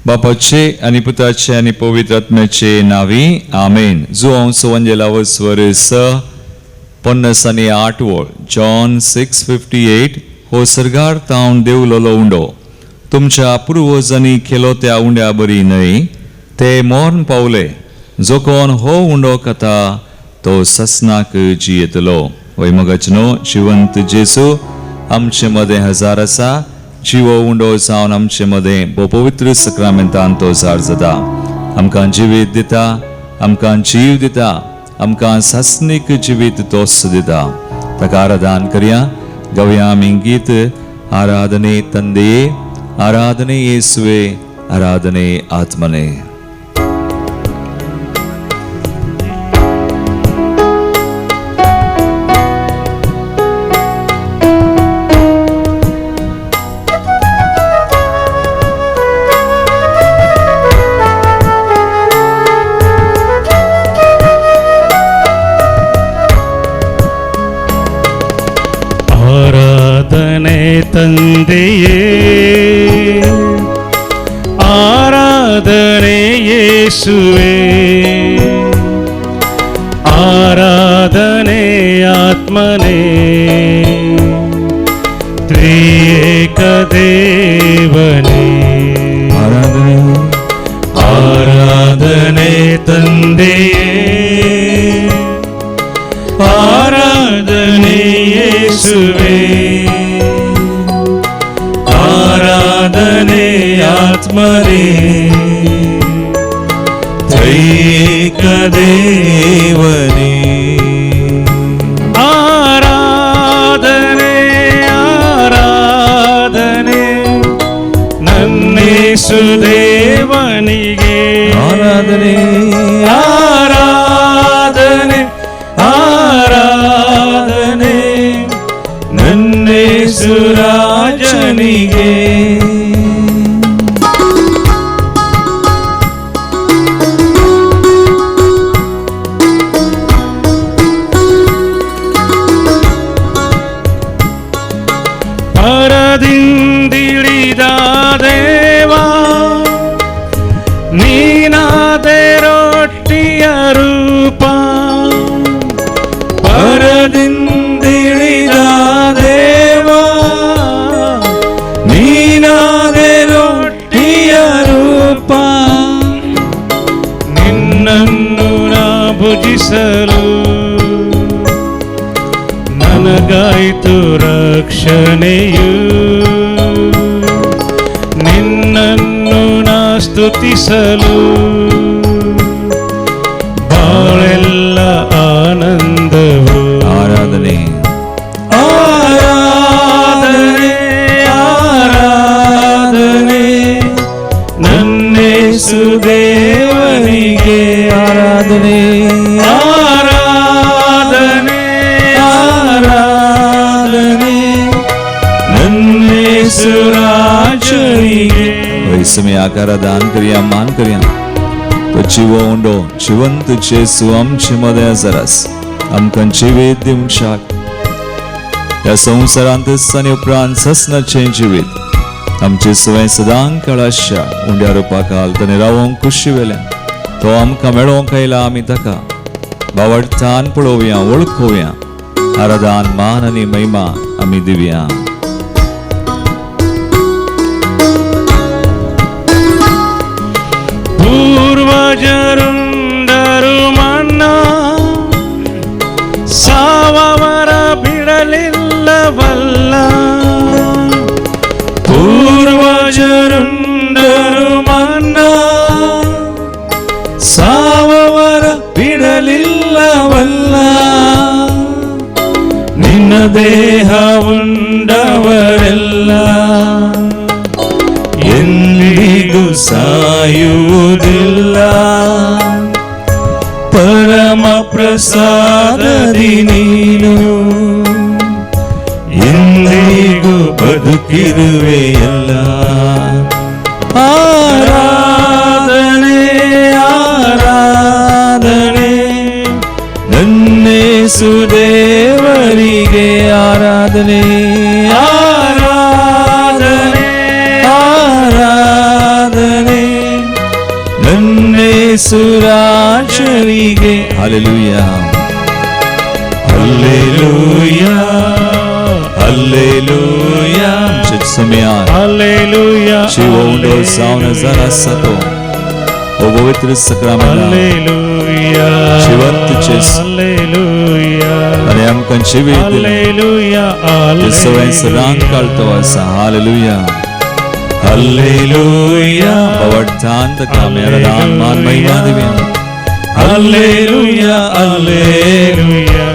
बापाचे आनी पुताचे आनी पवित्र आत्म्याचे नावी आमेन. जुवांव सुवंजेलाव स्वर 6:58 वळ, जॉन 6:58. हो सर्गार तावन देवलोलो उंडो तुमच्या पुर्वजांनी केलो त्या उंड्या बरी न्हय, ते मोर्न पावले. जो कोण हो उंडो खाता तो ससनाक जियेतलो. वय मगाचे न्हू जिवंत जेसू आमचे मदें हजार आसा. जिवो उंडो जावन आमचे मदें भोव पवित्र सक्रामेंतान तो जार जाता. आमकां जिवीत दिता, आमकां जीव दिता, आमकां सासणीक जिवीत तोच दिता. ताका आराधन करया. गावया आमी गीत आराधने तंदे, आराधने येसुवे, आराधने आत्मने. ತಂದೆಯೇ ಆರಾಧನೆ ಯೇಸುವೆ, ಆರಾಧನೆ ಆತ್ಮನೇ, ತ್ರಿಯೇಕ ದೇವನೇ. ಆರಾಧನೆ ಆರಾಧನೆ ತಂದೆಯೇ ಆರಾಧನೆ ಯೇಸುವೆ, ಆರಾಧನೆ ಆತ್ಮನೇ, ತ್ರೈಕ ದೇವನೇ. ಆರಾಧನೆ ಆರಾಧನೆ ನನ್ನೇಸು ದೇವನಿಗೆ, ಆರಾಧನೆ ಆರಾಧನೆ ಆರಾಧನೆ ನನ್ನೇಸು ರಾಜನಿಗೆ. ಪರದಿಂದಿಳಿದ ದೇವ ನೀನಾದೆ ರೊಟ್ಟಿಯ ರೂಪ, ಪರದಿಂದಿಳಿದ ದೇವ ನೀನಾದೆ ರೊಟ್ಟಿಯ ರೂಪ, ನಿನ್ನನ್ನು ನಾ ಭುಜಿಸಲು ನನಗಾಯಿತು ರಕ್ಷಣೆಯು, ನಿನ್ನನ್ನು ನಾ ಸ್ತುತಿಸಲು ಬಾಳೆಲ್ಲ ಆನಂದವು. ಆರಾಧನೆ ಆರಾಧನೆ ಆರಾಧನೆ ನನ್ನೇಸು ದೇವನಿಗೆ, ಆರಾಧನೆ ಆರಾಧನೆ ಆರಾಧನೆ ನನ್ನೇಸು ರಾಜನಿಗೆ. समय आकाराधान करया, मान करया. तो जिवो उंडो जिवंत जेसू आमचे मदें आसास, आमकां जिवीत दिवच्याक ह्या संवसारांत आनी उपरांत ससनाचें जिवीत आमचे सवय सदां काळाच्या उंड्या रुपाकाल ताणें रावोंक कुशी वेल्यान तो आमकां मेळोवंक आयला. आमी ताका बावडतान पळोवया, वळखोवया. आराधान मान आनी महिमा आमी दिवया. ಪೂರ್ವಜರುಂಡರು ಮನ್ನ ಸಾವವರ ಬಿಡಲಿಲ್ಲವಲ್ಲ, ಪೂರ್ವಜರುಂಡರು ಮನ್ನ ಸಾವವರ ಬಿಡಲಿಲ್ಲವಲ್ಲ, ನಿನ್ನ ದೇಹ ಉಂಡವರೆಲ್ಲ ಎಂದಿಗೂ ಸಾಯುವುದಿಲ್ಲ, ಪರಮ ಪ್ರಸಾದದಿ ನೀನು ಎಂದಿಗೂ ಬದುಕಿರುವೆಯಲ್ಲ. ಆರಾಧನೆ ಆರಾಧನೆ ನನ್ನೇಸು ದೇವರಿಗೆ, ಆರಾಧನೆ ಆರಾಧನೆ ಆರಾಧನೆ ಯೇಸುರಾಜರಿಗೆ. Hallelujah, hallelujah, hallelujah. ಸಮಯ ಹಲ್ಲೆಲೂಯಾ. ಶಿವ ಉಂಡೋ ಸಾವನ ಜನ ಸतो ओ पवित्र sacrament hallelujah. जिवंत जेसू. हल्लेलुया. आनी आमकां जिवीत दिलें. हल्लेलुया. सगळें सदांच काळतो आसा. Hallelujah, hallelujah. बावडतान ताका आमी आराधन मान महिमा दिवया. Hallelujah, hallelujah.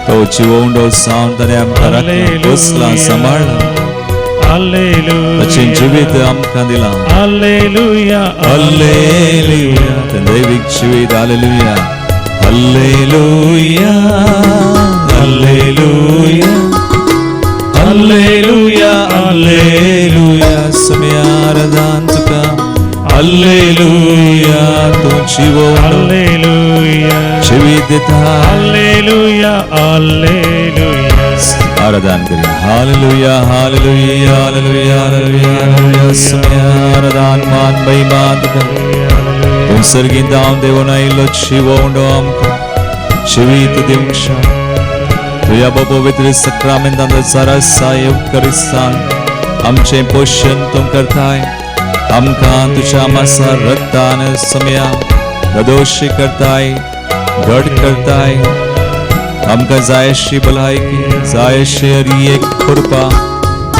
तो जिवो उंडो सावन ताणें आमकां राखला, पोसला, सांबाळला. हल्लेलुया. ताचें जिवीत आमकां दिलां. हल्लेलुया. हालेलुया. तें दैवीक जिवीत. Hallelujah, hallelujah, hallelujah, hallelujah, hallelujah. समय आराधन तुका. हालेलुया. तूं जिवो उंडो हल्लेलुया. जिवीत दिता. Hallelujah, hallelujah. आराधन करिया. Hallelujah, hallelujah, hallelujah, hallelujah, hallelujah. समय आराधन मान महिमा तुका. तूं सर्गींत हांव देवून आयिल्लो जिवो उंडो आमकां जिवीत दिवंक तुज्या पवित्र सक्रामेंतांत सारासा येवकरिस्तान आमचें पोशण तूं करताय. आमकां तुज्या मासा रक्तान समया नदोशी करताय, घट करताय. आमकां जाय अशी भलायकी, जाय अशी हरी एक कृपा,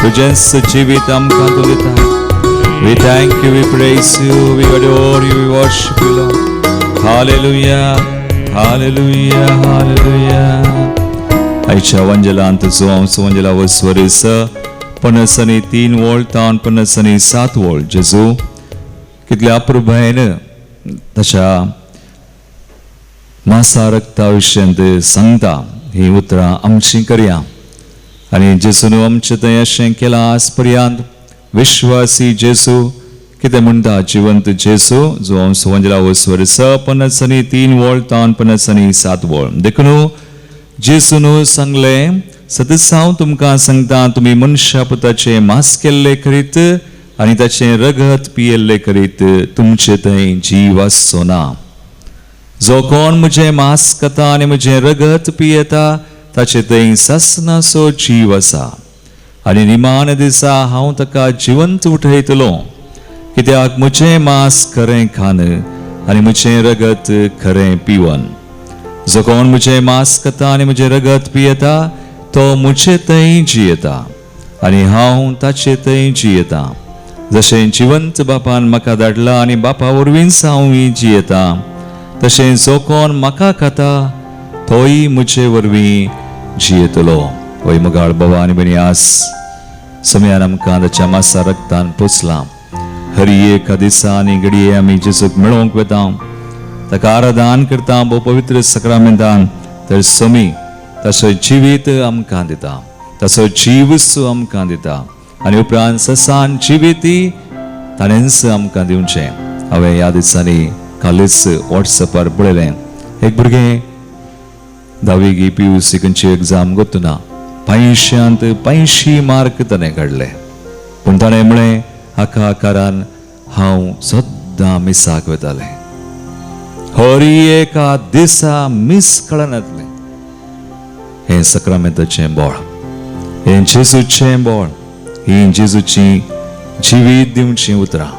तुजेंच जिवीत आमकां तूं दिता. We thank you, we praise you, we adore you, we worship you, Lord. Hallelujah, hallelujah, hallelujah. आयच्या वंजलांत जो हांव वंजला वस्वरीस 53 वोळ तावन 57 वोळ जेजू कितल्या अप्रुभायेन तशा मासा रक्ता विशयांत सांगता. ही उतरां आमची करया आनी जेजून आमचें थंय अशें केलां आज पर्यंत विश्वासी जेजू कितें म्हणटा. जिवंत जेजू जो हांव वंजला वस्वरीस 53 वोळ तावन 57 वोळ. देखून जेजून सांगलें, सतच हांव तुमकां सांगता, तुमी मनशा पुताचें मास केल्ले करीत आनी ताचें रगत पियेल्ले करीत तुमचे थंय जीव आसचो ना. जो कोण म्हजें मास खाता आनी म्हजें रगत पियेता ताचे थंय सासणाचो जीव आसा आनी निमाण्या दिसा हांव ताका जिवंत उठयतलो. कित्याक म्हजें मास खरें खान आनी म्हजें रगत खरें पिवन. जो कोण म्हजें मास खाता आनी म्हजें रगत पियेता तो म्हजे थंय जियेता आनी हांव ताचे थंय जियेता. जशें जिवंत बापान म्हाका धाडला आनी बापा वरवींच हांवूय जियेता, तशें जो कोण म्हाका खाता तोय म्हजे वरवीं जियेतलो. वय मोगाळ बाबा आनी भयणी, आज समयान आमकां ताच्या मासा रक्तान पोचलां. हरी एका दिसा आनी घडये आमी जेजूक मेळोवंक वता, ताका आराधन करता भोव पवित्र सक्रामेंतान. तर समी ताचो जिवीत आमकां दिता, ताचो जीवच आमकां दिता आनी उपरांत ससान जिवीती ताणेंच आमकां दिवचें. हांवें ह्या दिसांनी कालच वॉट्सएपार पळयलें, एक भुरगें धावी पी you see खंयची एग्जाम गोतना 500 85 मार्क ताणें काडले. पूण ताणें म्हळें, हाका कारण हांव सद्दां मिसाक वतालें, हरी एका दिसा मीस कळनातलें. हें सक्रामेंताचें बोळ, हें जेजूचें बोळ, ही जेजूची जिवीत दिवचीं उतरां.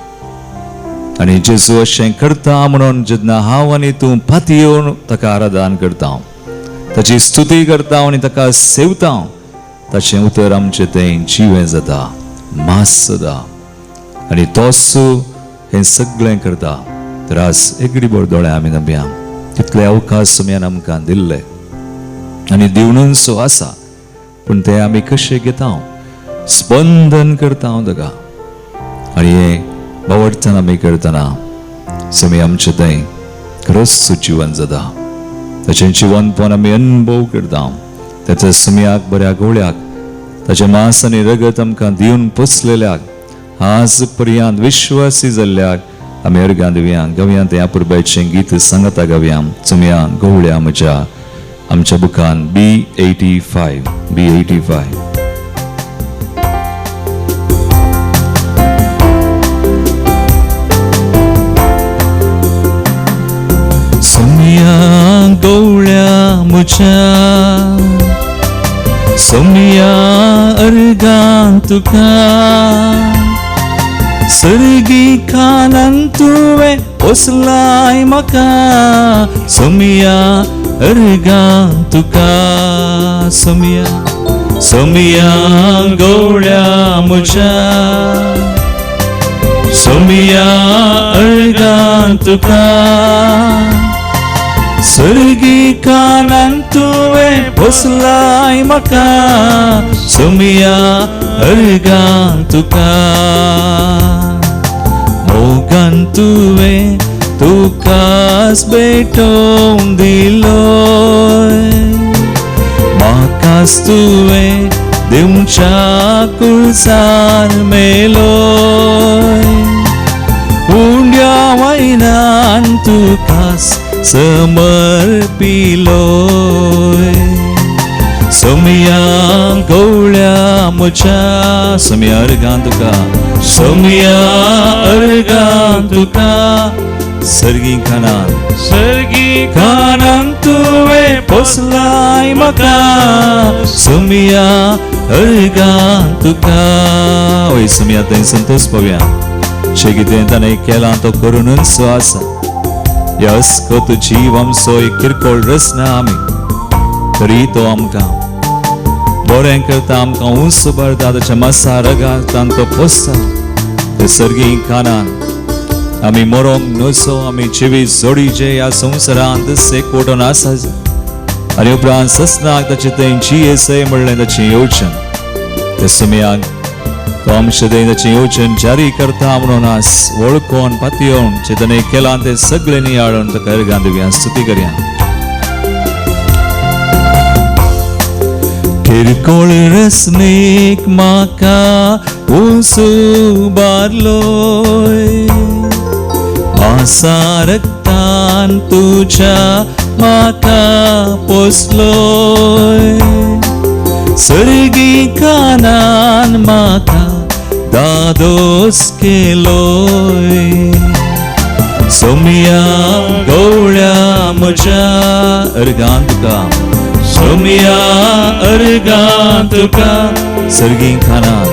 आनी जेजू अशें करता म्हणून जेन्ना हांव आनी तूं पातयेवन ताका आराधन करता, ताची स्तुती करता आनी ताका सेवता, ताचें उतर आमचें तें जिवें जाता, मास जाता आनी तोच हें सगळें करता. तर आज एगडी बोर दोळे आमी नब्या तितले अवकाश तुमी आमकां दिल्ले आनी दिवनूच आसा, पूण ते आमी कशे घेता, स्पंदन करता हांव ताका. आनी हें बावडटना आमी करतना समी आमचें थंय खरोच जिवन जाता, ताचें जिवनपण आमी अनुभव करता. ताच्या सुमयाक बऱ्या गोळ्याक ताचें मांस आनी रगत आमकां दिवन पोसलेल्याक आज पर्यंत विश्वासी जाल्ल्याक आमी अर्गां दिवया. गावया तें अपुरबायचें गीत सांगता गावया चुमया गवळ्या म्हज्या आमच्या बुकान B85 B85. मुझ्या सोम्या अर्गान तुका सर्गी खानान तुवें पोसलाय म्हाका सोम्या अर्गान तुका सोम्या सोम्या गवळ्या मुझ्या सोम्या अर्गान तुका सर्गी कानान तुवें पोसलाय म्हाका सोम्या अर्गान तुका मोगान तुवें तुकाच भेटोवन दिलोय म्हाकाच तुवें दिवच्या कुळसार मेलोय उंड्या वयल्यान तुकाच समर्पिलोय सोम्या गवळ्या मुझ्या सोम्या अर्गान तुका सोम्या अर्गान तुका सर्गी खानान सर्गी खानान तुवें पोसलाय म्हाका सोम्या अर्गान तुका. वय सोम्या थंय संतोष पावया जे कितें ताणें केलां तो करुनूच आसा. यस को जीव आमचो एक किरकोळ रचना आमी तरी तो आमकां बरें करता आमकां उंच भरता ताच्या मासा रगातान तो पोसता. ते सर्गी खानान आमी मरोंक नसो आमी जिवीत जोडीचे ह्या संवसारांत एकवटून आसा आनी उपरांत ससनाक ताचें थंय जियेसय म्हणलें ताचें येवचन ते सुमयाक तो आमचे थंय ताचें येवचन जारी करता म्हणून आस वळखून पातयेवन जे ताणें केलां तें सगळें नियाळून ताका अर्गां दिवया स्तुती करया. किरकोळ रसनीक म्हाका उंच उबारलोय मासा रक्तान तुज्या म्हाका पोसलोय सर्गी कानान म्हाका दादोस केलोय सोम्या गवळ्या म्हज्या अर्गान तुका सोम्या अर्गान तुका सर्गी खानान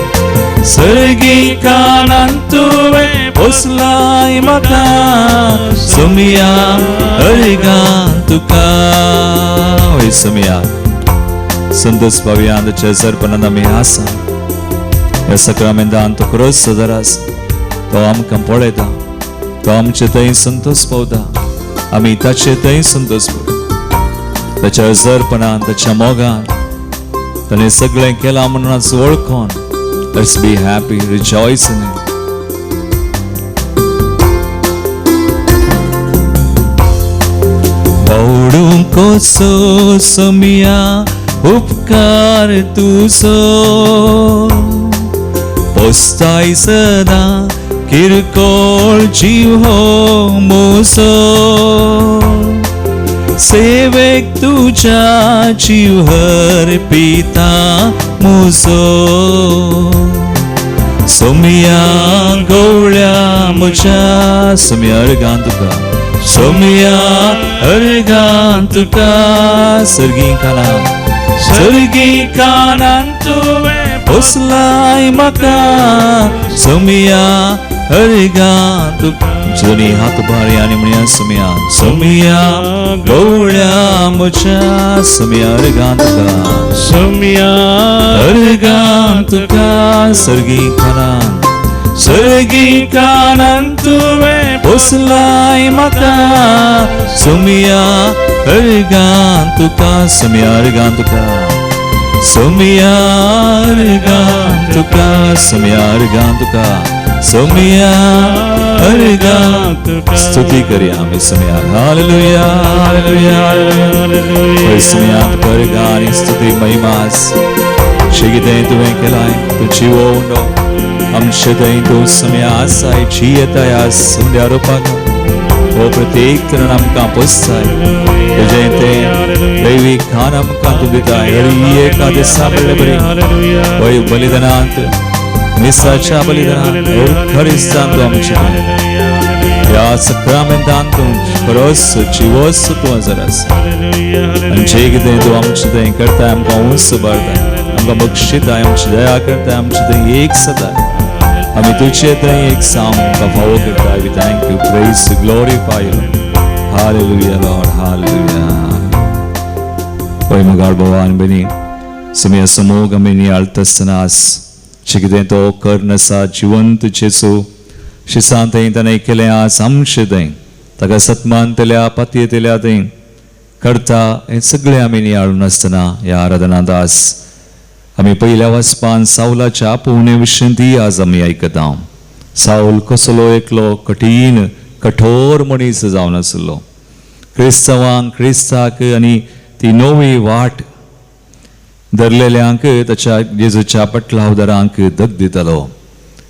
सर्गी कानान तुवें पोसलाय म्हाका सोम्या अर्गान तुका. वय सोम्या संतोष पावया ताच्या सरपणान आमी आसा ह्या सक्रामेंतान तो खरोच सदर आसा तो आमकां पळयता तो आमचे थंय संतोष पावता आमी ताचे थंय संतोष पावता. ताच्या अजरपणान ताच्या मोगान ताणें सगळें केलां म्हणून आज वळखून let's be happy rejoice in him. बावडूं कसो सोम्या उपकार तुजो पोसताय सदां किरकोळ जीव हो म्हजो सेवेक तुज्या जीव अर्पिता म्हजो सोम्या गवळ्या म्हज्या सोम्या अर्गान तुका सोम्या अर्गान तुका सर्गी खानान सर्गी कानान तुवें पोसलाय म्हाका सोम्या अर्गान तुका. दोनी हात भारी आनी म्हणया सोम्या सोम्या गवळ्या म्हज्या सोम्या अर्गान तुका सोम्या अर्गान तुका सर्गी खानान सर्गी कानान तुवें पोसलाय म्हाका सोम्या अर्गान तुका सोम्या अर्गान तुका सोम्या अर्गान तुका सोम्या अर्गान तुका सोम्या अर्गान तुका. स्तुती करया आमी सोम्या. हालेलुया हालेलुया हालेलुया. सोम्या तुका अर्गां स्तुती महिमा जे कितें तुवें केलाय तूं जिवो उंडो आमचे थंय तूं सोम्या आसाय जियेताय आस उंड्या रुपाक हो प्रत्येक तरेन आमकां पोसताय तुजें तें दैवीक खाण आमकां तूं दिताय हरी एका दिसा पडले बरी वय बलिदानांत मिसाच्या बलिदानांत खरीस्तान तूं आमचें ह्या सक्रामेंतान तूं खरोच जिवोच तूं हजर आसा आनी जें कितें तूं आमचें थंय करताय आमकां उंच भरताय आमकां बक्षिताय आमची दया करताय आमचें थंय एक सदाय आमी तुजे थंय एक सावंक आमकां फावो करताय. We thank you, praise, glorify you. Hallelujah Lord, hallelujah. पळय मोगाळ भाव आनी भयणी, सुमया समोग आमी नियाळता आसतना आज जें कितें तो कर्ण आसा जिवंत जेजू शिसान थंय ताणें केलें आज आमचें थंय ताका सत्मानतल्या पातयेतल्या थंय करता हें सगळें आमी नियाळून आसतना ह्या आराधनांत आज आमी पयल्या वाचपान सावलाच्या आपोवणे विशीं ती आज आमी आयकता. सावल कसलो एकलो कठीण कठोर मनीस जावन आसलो. क्रिस्तांवांक क्रिस्ताक आनी ती नवी वाट धरलेल्यांक ताच्या जेजूच्या पटलावदारांक दग दितालो.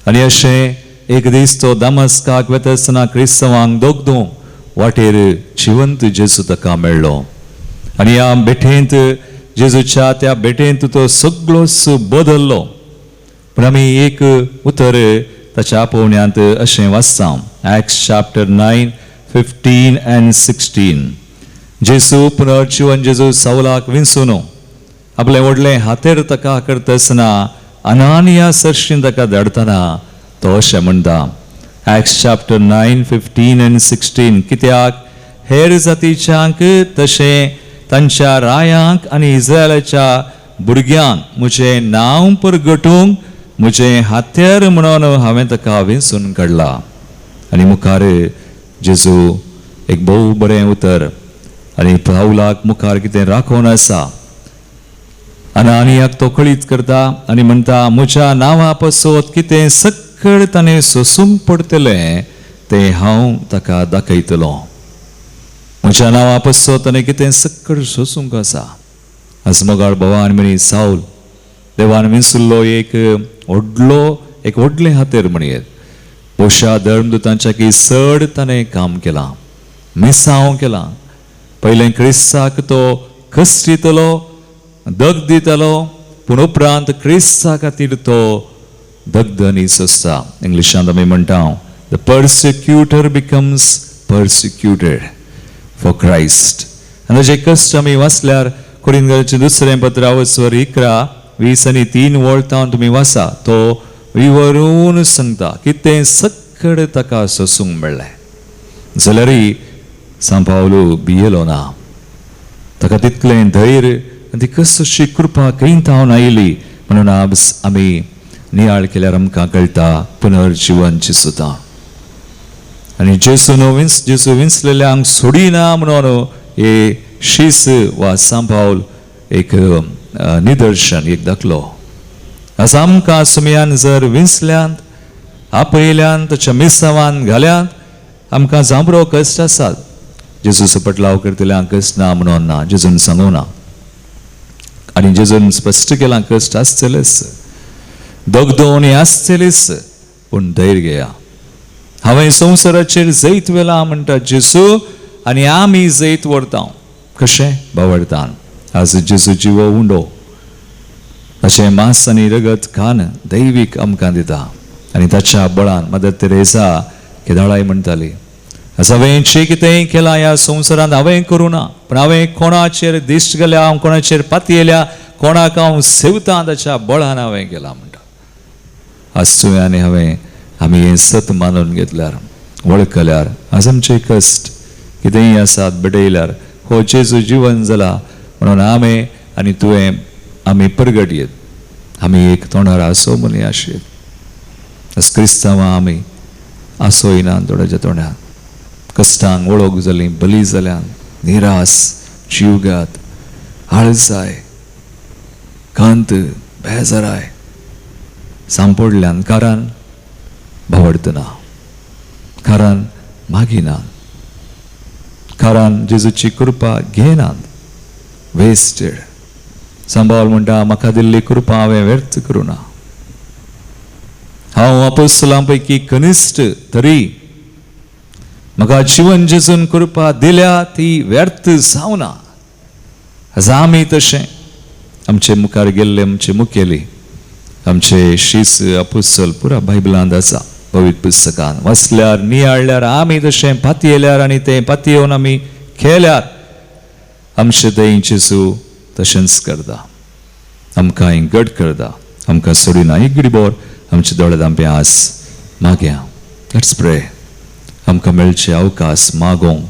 आनी अशें एक दीस तो दामस्काक वता आसतना क्रिस्तांवांक दोगदूंक वाटेर जिवंत जेजू ताका मेळ्ळो आनी ह्या भेटेंत जेजूच्या त्या भेटेंत तो सगळोच बदल्लो. पूण आमी एक उतर ताच्या आपोवण्यांत अशें वाचता, Acts chapter 9, 15 and 16. जेजू पुनर्जिवन जेजू सावलाक विंचून आपलें व्हडलें हातेर ताका करता आसतना अनानिया सरशीन ताका धाडटना तो अशें म्हणटा, Acts chapter 9, 15 and 16, कित्याक हेर जातीच्यांक तशें तांच्या रायांक आनी इस्रायलाच्या भुरग्यांक म्हजें नांव परगटूंक म्हजें हातेर म्हणून हांवें ताका विंचून काडला. आनी मुखार जेजू एक भोव बरें उतर आनी पावलाक मुखार कितें राखोवन आसा. अनानियाक तो कळीत करता आनी म्हणटा, म्हज्या नांवा पासत कितें सक्कड ताणें सोसूंक पडटलें तें हांव ताका दाखयतलो. म्हज्या नांवा पासत ताणें कितें सक्कड सोसूंक आसा. आज मोगाळ भावा आनी भयणी, सावल देवान विंचुल्लो एक व्हडलो एक व्हडलें हातेर म्हणयेत. बोशा धर्मदूतांच्या की चड ताणें काम केलां, मिसांव केलां. पयलें क्रिस्ताक तो कश्ट दितलो, दग दितलो, पूण उपरांत क्रिस्ता खातीर तो दगदनी सोंसता. इंग्लिशांत आमी म्हणटा, the persecutor becomes persecuted for Christ. आनी ताजे कश्ट आमी वाचल्यार कोरिंथाचें दुसरें पत्र वचवर 11, 20 आनी 3 वळतावन तुमी वाचा, तो विवरून सांगता कितें सक्कड ताका सोसूंक मेळ्ळें. जाल्यारय सांव पावलू भियेलो ना. ताका तितलें धैर्य आनी ती कसशी कृपा खंय थावन आयली म्हणून आज आमी नियाळ केल्यार आमकां कळटा पुनर्जिवन जेजूता. आनी जेजू विंच जेजू विंचलेल्यांक सोडिना म्हणून हे शीस वा सांव पावल एक निदर्शन, एक दाखलो. आज आमकां सुमयान जर विंचल्यांत, आपयल्यान, ताच्या मिसावान घाल्यात, आमकां जांबरो कश्ट आसात. जेजू पटलाव करतल्यांक कश्ट ना म्हणून ना, जेजून सांगू ना. आनी जेजून स्पश्ट केलां कश्ट आसतलेच, दगदोवणी आसतलीच, पूण धैर्य घेया. हांवें संवसाराचेर जैत व्हेलां म्हणटा जेजू आनी आमी जैत व्हरता. कशें? बावडतान. आज जेजू जिवो उंडो ताचें मांस आनी रगत खान दैवीक आमकां दिता आनी ताच्या बळान मदर तेरेसा केदाळाय म्हणटाली, आज हांवें जें कितेंय केलां ह्या संवसारांत हांवें करूं ना, पूण हांवें कोणाचेर दिश्ट घाल्या, हांव कोणाचेर पातयेल्या, कोणाक हांव सेवतां ताच्या बळान हांवें केलां म्हणटा. आज तुवें आनी हांवें आमी हें सत मानून घेतल्यार, वळखल्यार, आज आमचे कश्ट कितेंय आसात भेटयल्यार हो जेजू जिवन जाला म्हणून आमी आनी तुवें आमी परगट येत, आमी एक तोंडार आसो म्हणून आशेत. आज क्रिस्तांवां आमी आसोयना थोड्याच्या तोंडार कश्टांक वळख जाली, बली जाल्यान, निरास, जीवघात, आळसाय, कांत, बेजाराय सांपडल्यान, कारण भावडतना, कारण मागिनात, कारण जेजूची कृपा घेनात, वेस्टेड. सांबाळ म्हणटा, म्हाका दिल्ली कृपा हांवें व्यर्थ करूं ना. हांव अपोस्तलां पैकी कनिश्ठ तरी म्हाका जिवन जेजून कृपा दिल्या ती व्यर्थ जावना. आज आमी तशें आमचे मुखार गेल्ले आमचे मुखेली, आमचे शीस अपोस्तल पुरा बायबलांत आसा. पवित्र पुस्तकान वाचल्यार नियाळल्यार आमी तशें पातयेल्यार आनी तें पातयेवन आमी खेळ्यार आमचे थंय जेजू तशेंच करता, आमकां घट करता, आमकां सोडिना. एक घडीभर आमचे दोळे धांपे आस मागया. Let's pray. आमकां मेळचे अवकाश मागोवंक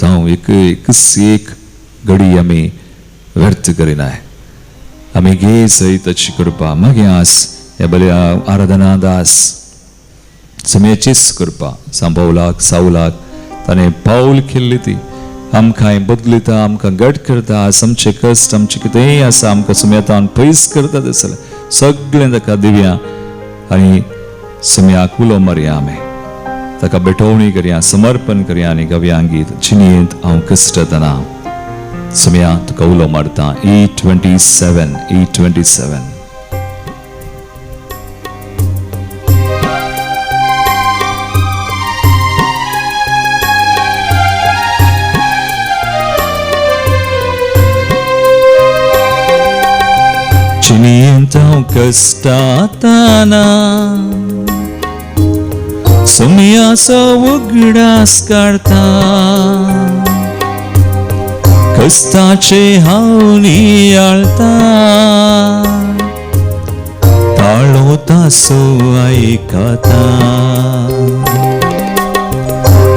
जावं एक एक घडी आमी व्यर्थ करिनाय. आमी घे सयत ताची कृपा मागया आस ह्या बऱ्या आराधना दास समयाचीच कृपा. सांपवलाक सावलाक ताणें पावल केल्ली ती आमकां बदलिता, आमकां घट करता. आज आमचे कश्ट आमचें कितेंय आसा आमकां सुमयतान पयस करता तसलें सगळें ताका दिवया आनी सुमयाक उलो मारया. आमी ताका भेटवणी करया, समर्पण करया आनी गवया गीत जिणेंत हांव कश्टतना सुमया तुका उलो मारता. 827 827. जिणेंत हांव कश्टातना सुमयाचो उगडास काडटा, कश्टाचे हांव नियाळटा, ताळो तासो आयकता.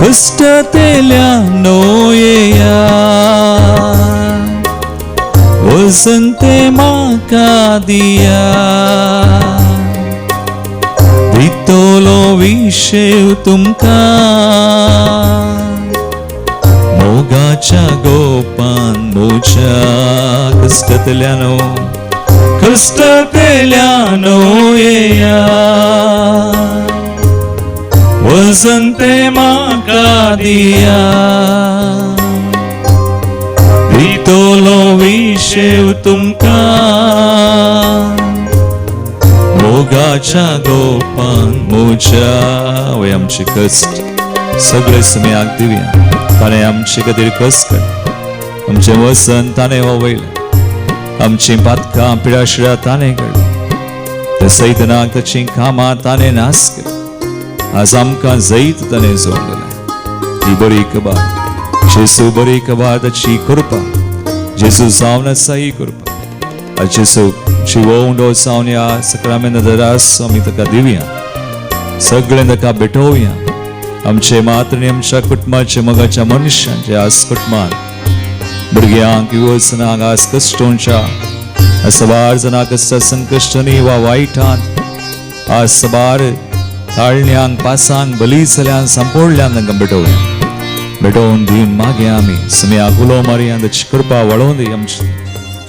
कश्टतेल्या नोयेया वजन ते म्हाका दिया, दितलो विशेव तुमकां मोगाच्या गोपान मोच्या. कश्टतल्यानो कश्टतेल्यानो येया वजन ते म्हाका दिया, दितलो विशेव तुमकां मोगाच्या गोपान मोच्या. वय आमचे कश्ट सगळे सुमयाक दिवया. ताणें आमचे खातीर कश्ट काडले, आमचें वसन ताणें वयलें, आमचीं पातकां पिडाशिळा ताणें काडली, ते सैतनाक ताचीं कामां ताणें नाश केली. आज आमकां जैत ताणें जोडून दिलें. ही बरी खबर जेजू, बरी खबर ताची कृपा जेजू जावन आसा ही कृपा. आज जेजू जिवो उंडो जावन ह्या सक्रामेंत दरास आमी ताका दिवया, सगळें ताका भेटोवया. आमचे मात्र आमच्या कुटुंबाचे मोगाच्या मनशांचे आज कुटुंबान भुरग्यांक युवजनांक आज कश्टोंच्या सबार जाणां कश्ट संकश्टांनी वा वायटांत आज सबार ताळण्यांक पासांक बली जाल्यान सांपोडल्यान तांकां भेटोवया. भेटोवन दिवन मागया आमी सुमयाक उलो मारया, ताची कृपा वाळोवन दी. आमची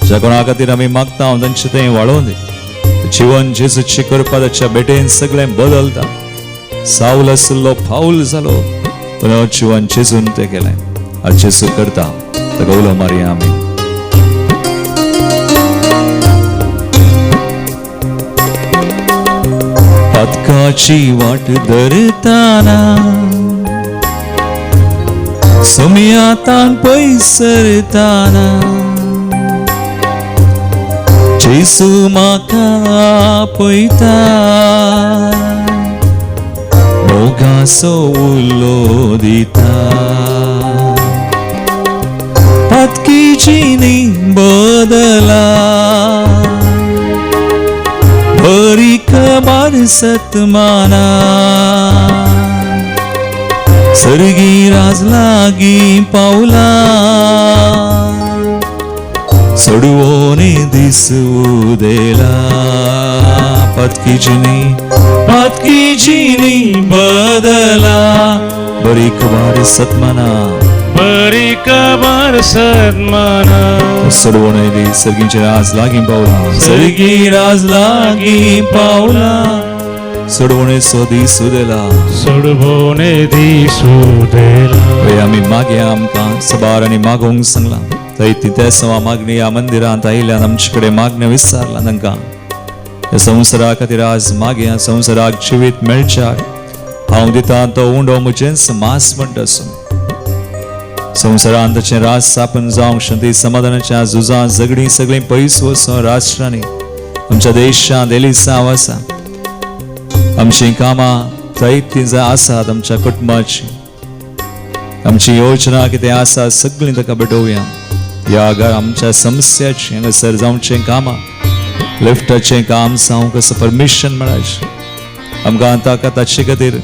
ज्या कोणा खातीर आमी मागता तांचें तें वाळोवन दी. जिवन जेजूची कृपा ताच्या भेटेन सगळें बदलता. सावल आशिल्लो पावल जालो, पुनः जिवन जेजून तें केलें. आज जेजू करता, ताका उलो मारया आमी. पातकाची वाट धरताना सुमयातान पयसरताना जेजू म्हाका पळयता, मोगाचो उलो दिता. पातकी जिणी बदला बरी खबर सतमाना, सर्गी राज लागीं पावला, सोडवोने दिसू देला. पातकी जिणी पातकी जिणी बदला बरी खबर सतमाना, बरी खबर सन्माना, सोडवणे दी सर्गीचे राज लागीं पावला, सर्गी राज लागीं पावला, सोडवणे सो दिसू देला, सोडवणे दिसू देला. आमी मागया आमकां सबार आनी मागोवंक सांगलां थंय तिथे सवा मागणी ह्या मंदिरांत आयिल्ल्यान आमचे कडेन मागणें विचारलां तांकां. ह्या संवसारा खातीर आज मागया, संवसाराक जिवीत मेळच्याक हांव दिता तो उंडो म्हजेंच मास म्हणटा आसूं. संवसारांत ताचें राज स्थापन जावंक शांती समाधानाच्या झुजां झगडीं सगळीं पयस वचूं. राष्ट्रांनी आमच्या देशांत एलिसांव आसा, आमचीं कामां जायतीं जाय आसात आमच्या कुटुंबाची आमची योजना कितें आसा सगळीं ताका भेटोवया. ह्या घर आमच्या समस्याची हांगासर जावचें कामां लिफ्टाचें काम जावंक असो परमिशन मेळाचें आमकां ताका ताचे खातीर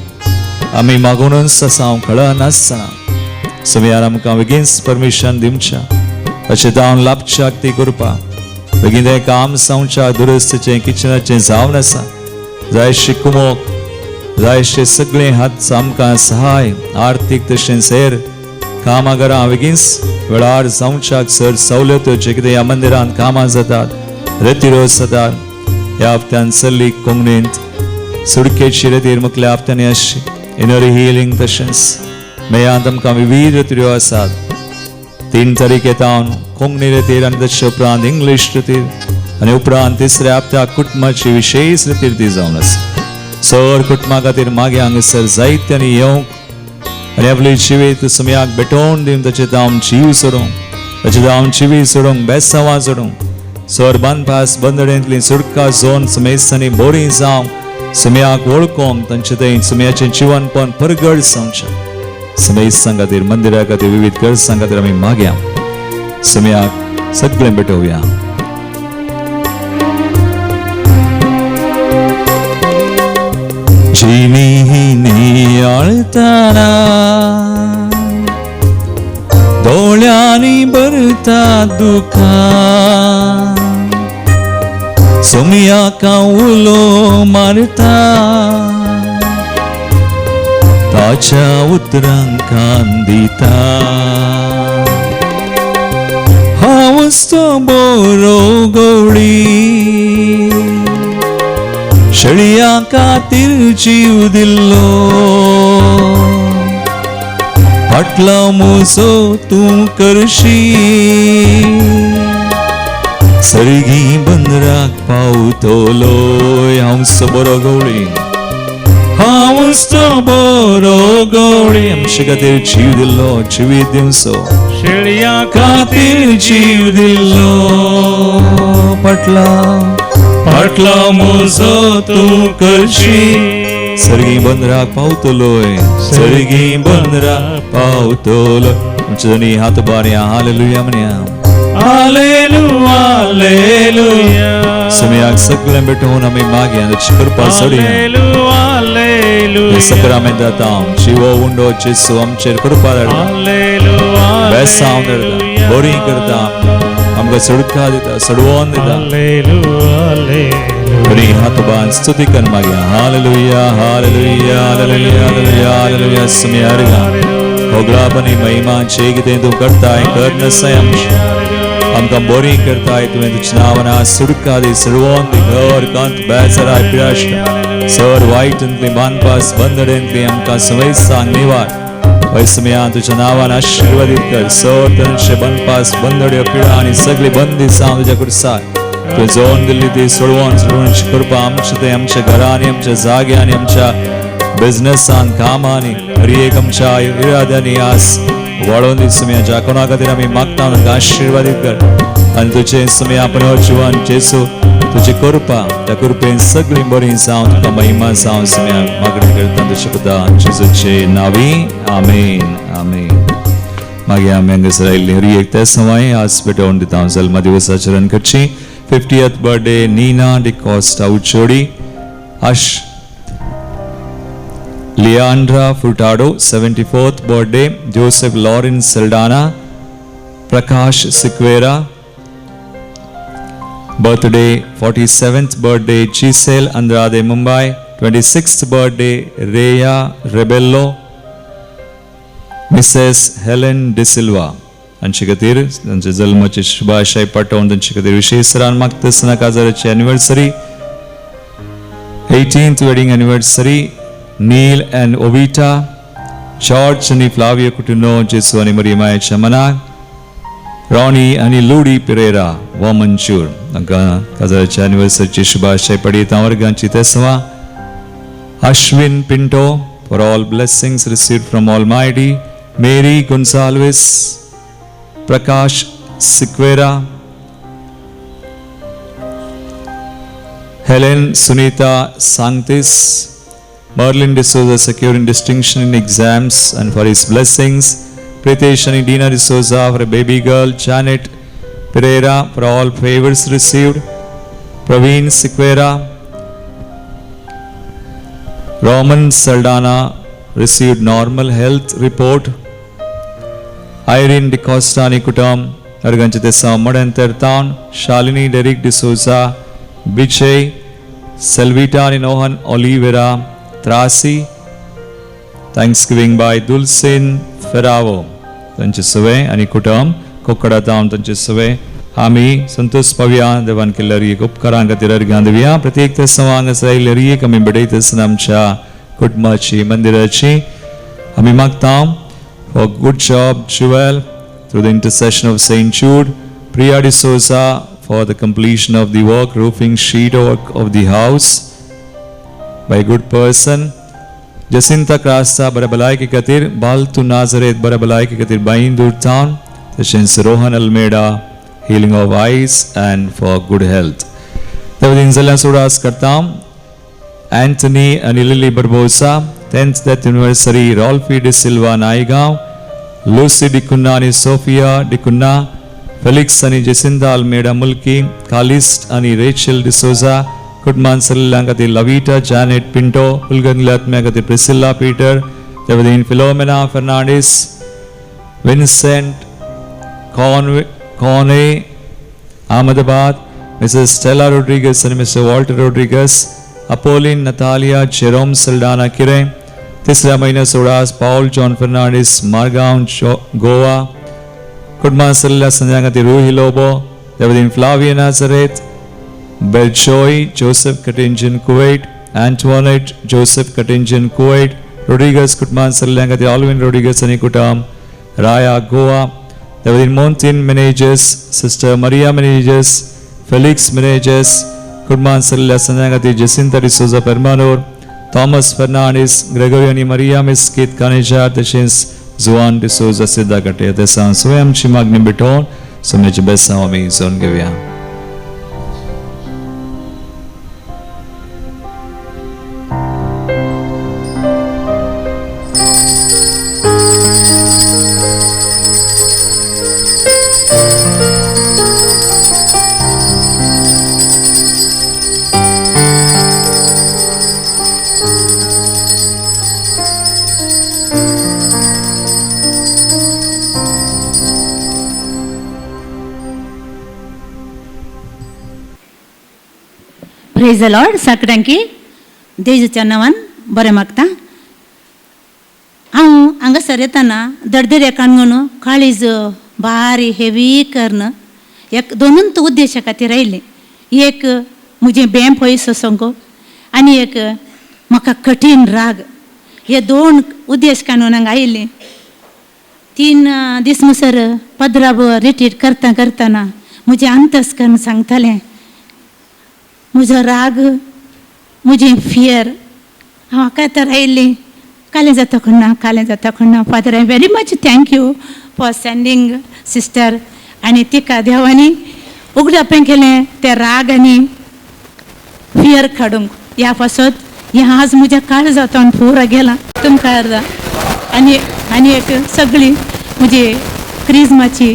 आमी मागूनच आसा हांव कळनासतना समयार आमकां बेगीनच परमिशन दिवच्या ताचें जावन लाभच्याक ती करपाक बेगीन तें काम जावच्या दुरुस्तीचें किचनाचें जावन आसा जायशे कुमोक जायशे सगळे हात आमकां सहाय आर्थीक तशेंच हेर कामां घरां बेगीनच वेळार जावच्याक सर सवलत्यो जे कितें ह्या मंदिरांत कामां जातात रेतिरोज जातात. ह्या हप्त्यान चल्ली कोंकणींत सुडकेची रेतीर मुखल्या हप्त्यांनी आसची इनर हिलींग तशेंच मेयांत आमकां विविध रेतिऱ्यो आसात. 3 तारीख येतावन कोंकणी रेतीर आनी तशें उपरांत इंग्लीश रेतीर आनी उपरांत तिसऱ्या हप्त्याक कुटुंबाची विशेश रेतीर ती जावन आसा. सर कुटुंबा खातीर मागे हांगासर जायत्यांनी येवंक आनी आपली जिवीत समयाक भेटोवन दिवन ताचें जावन जीव सोडूंक ताचें जावन जिवीत सोडूंक बेसांवां सोडूंक सर बांदपास बंदडेंतली सुटका झोन समेस्तांनी बोरी जावंक समयाक वळखोंक तांचे थंय समयाचें जिवनपण परगट जावचें. समेस्तां खातीर मंदिरा खातीर विविध गरजां खातीर आमी मागया समयाक सगळें भेटोवया. जिनी नियाळताना दोळ्यांनी भरता दुखां सोमयाक उलो मारता ताच्या उतरांक कान दिता. हांवच तो बरो गवळी शेळया खातीर जीव दिल्लो फाटलो मुजो तूं करशी सर्गी बंदराक पावतलो. हांवच बरो गवळी हांवच तो बरो गवळी आमचे खातीर जीव दिल्लो जिवीत दिवचो शेळया खातीर जीव दिल्लो फाटला फाटलो मुजो तूं करशी सर्गी बंदराक पावतलोय सर्गी बंदराक पावतलो. आमचे दोनी हात बारया हालेलुया म्हणया हालेलुया हालेलुया. समयाक सगळें भेटोवन आमी मागया ताची कृपा सोडया. हालेलुया सक्रामेंत जाता शिवो उंडो जेसू आमचेर कृपा धाडटा बेसांव धाडटा बरी करता आमकां सुटका दिता सोडवोन दिता. बरी हात बांद स्तुती कर मागया hallelujah hallelujah hallelujah hallelujah hallelujah. समयार होगळापणी महिमा जे कितें तूं करताय कर नसाय आमचें आमकां बरी करताय तुवें तुज्या नांवान सुटका दी सोडवोन दी घर कांत बेजाराय पिराश्ट सर वायटांतली बांदपास बंदडेंतली आमकां सवयसांग निवार वैसमया तुज्या नांवान आशिर्वादीत कर. सर तांचे बनपास बंदड्यो पिडा आनी सगळी बंदी जावन तुज्या कुर्सार तुवें जोवन दिल्ली ती सोडवोन सोडवणची कृपा आमच्या थंय आमच्या घरांनी आमच्या जाग्यांनी आमच्या बिझनेसान कामांनी हर एक आमच्या इराद्यांनी आस वाडोवन दी समया. ज्या कोणा खातीर आमी मागता तांकां आशिर्वादीत कर आनी तुजें समया आपण जिवन जेसू तुजी कृपा त्या कृपेन सगळीं बरीं जावन तुका महिमा जावन समया मागणी करता तुज्या पुता जेजूचे नावी आमेन आमेन. मागीर आमी हांगासर आयिल्ली हर एक ते सवाय आज पेटोवन दिता जल्म दिवसाचरण करची 50th birthday Nina D'Costa Uchodi Ash Leandra Furtado 74th birthday Joseph Lawrence Saldanha Prakash Sequeira birthday 47th birthday Giselle Andrade Mumbai 26th birthday Rhea Rebello Mrs Helen D'Silva हांचे खातीर तांच्या जल्माचे शुभाशय पाठोवन तांचे खातीर विशेष सरान मागता आसतना काजाराची anniversary 18th wedding anniversary Neil and Ovita George आनी फ्लावियो कुटुनो जेसू आनी मरी मायाच्या मनाक रॉनी आनी लुडी पिरेरा व मंचूर तांकां काजाराच्या एनिवर्सरीची शुभाशय पडयता वर्गांची तेसवा Ashwin Pinto for all blessings received from Almighty Mary Gonsalves Prakash Sequeira Helen Sunita Sanctis Merlin D'Souza securing distinction in exams and for his blessings, Pritesh आनी Dina D'Souza for a baby girl, Janet Pereira for all favours received, Praveen Sequeira, Roman Saldana received normal health report, Irene D'Costa आनी कुटुंब अर्गंचे देसाव मडन तेरतावन, Shalini Derrick D'Souza, Vijay सेल्विटा आनी Nohan Oliveira Trasi, thanksgiving by Dulcin Ferrao तांचे सवे आनी कुटुंब कोकडा तावन तांचे सवे. आमी संतोष पावया देवान केल्ल्या एक उपकारां खातीर अर्घां दिवया. प्रत्येक तेसांव हांगासर आयिल्ल्या एक आमी भेटयत आसतना आमच्या कुटुंबाची मंदिराची आमी मागता for good job Jewel through the intercession of Saint Jude, Priya D'Souza for the completion of the work, roofing sheet work of the house by a good person, Jacinta Crasta बऱ्या भलायकी खातीर, बालतू नाजरेत बऱ्या भलायकी खातीर बाईंदूर town, तशेंच Rohan Almeida healing of eyes and for good health. त्या वतीन जाल्यार सुडास करता Anthony आनी Lily Barbosa 10th death anniversary, Rolfie D'Silva Naigaon, Lucy D'Cunha आनी सोफिया डिकुन्ना, फेलिक्स आनी जेसिंदा अल्मेडा मुल्की, कालिस्ट आनी रेचल डिसोजा, कुटुंबान सल्ल्या खातीर लविटा जॅनेट पिंटो, उलगंगल्या आत्म्या खातीर प्रिसिल्ला पीटर, त्या वतीन फिलोमेना फर्नांडीस, विन्सेंट कॉने अहमदाबाद, मिसेस स्टेला रोड्रिगस आनी mister Walter Rodrigues, Apolline Natalia Jerome Saldanha Kirem, तिसऱ्या म्हयन्या सोळास पावल जॉन फर्नांडीस मारगांव गोवा, कुटुंबान सल्ल्या संध्या खातीर रुही लोबो, त्या वतीन Flavia Nazareth, Beljoy Joseph Katenjan Kuwait, Antoinette Joseph Katenjan Kuwait, Rodrigues कुटुंबान सल्ल्या खातीर ऑलविन रोड्रिगस आनी कुटुंब राया गोवा, त्या वतीन Montin Menezes, sister Maria Menezes, Felix Menezes, कुटुंबान सल्ल्या संध्या खातीर जेसिंता डिसोजा पेर्मानोर, थॉमस फर्नांडीस, ग्रेगोरी आनी मरिया मिस्कीत कानेजा, तशेंच जुआन डिसोजा सिद्धा कटे. तेसां स्वयं आमची मागणी भेटोवन सोम्याचें बेसांव आमी जोन घेवया. प्रेज the Lord. सगळ्यांकी देजूच्या नांवान बरें मागता. हांव हांगासर येतना दडदऱ्या काणगून काळीज भारी हेवी करून एक दोनूच उद्देशा खातीर आयलें. एक म्हजें बें पयस वचोंक आनी एक म्हाका कठीण राग, हे दोन उद्देश काडून हांगा आयलें. 3 दीस मुसर पदराब रिट्रीट करता करतना म्हजें अंतस्करण सांगतालें, म्हजो राग, म्हजें फियर. हांव हाका तर आयिल्ली कालें जाता खण्णा, कालें जाता खण्णा. Father I very much thank you for sending sister. आनी तिका देवांनी उगडापें केलें तें राग आनी फियर काडूंक. ह्या पासत हें आज म्हज्या काळजांतल्यान पुरो गेलां तुमकां अर्दा. आनी आनी एक सगळी म्हजी क्रिजमाची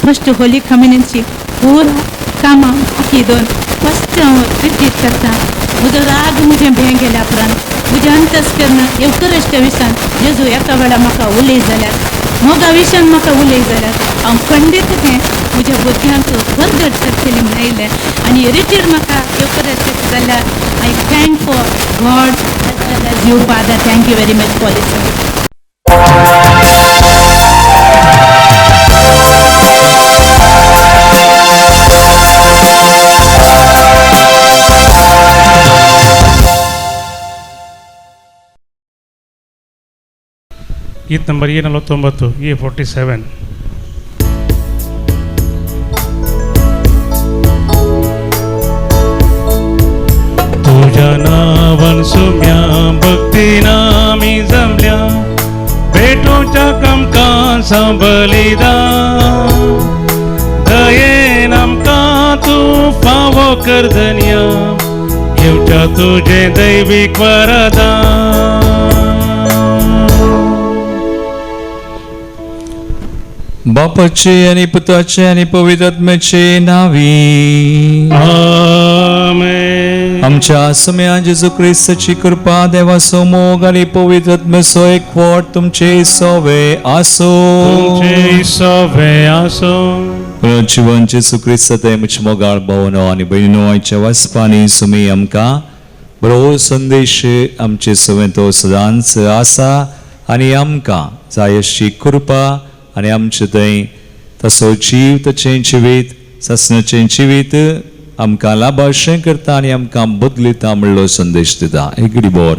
फस्ट होली कम्युनिची पुरा कामां बाकी दोन फस्ट हांव रिपीट करता. म्हजो राग म्हजें भें गेल्या उपरांत म्हजें अंतस्करण येवकरश्ट विशान जेजू एका वेळा म्हाका उलय जाल्यार, मोगा विशान म्हाका उलय जाल्यार हांव खंडीत तें म्हज्या भुरग्यांक भरगट करतलें म्हूण आयलें. आनी रिटीर म्हाका येवकरश्ट जाल्यार I thank for God as well as you father. Thank you very much for this. गीत number A 49, A 47. तुझ्या नावान सुम्या भक्तीना मी जमल्या, भेटोच्या कमकां सांबलिदान, दयेन आमकां तूं फावो कर धनया, दिवच्या तुजें दैवीक वरदान. बापाचे आनी पुताचे आनी पवित्र आत्म्याचे नावी आमेन. आमच्या सम्या जेजू क्रिस्ताची कृपा, देवाचो मोग आनी पवित्र आत्म्याचो एकवट तुमचे सोवे आसो. तुमचे सवे आसो. जिवन जेजू क्रिस्त ते म्हजे मोगाळ भावनो आनी भयणीनो, आयच्या वाचपांनी सुमी आमकां बरो संदेश आमचे सवें तो सदांच आसा आनी आमकां जाय अशी कृपा आनी आमचे थंय तसो जीव ताचें जिवीत सासणाचें जिवीत आमकां लाभाशें करता आनी आमकां बदलिता म्हणलो संदेश दिता. एक बोर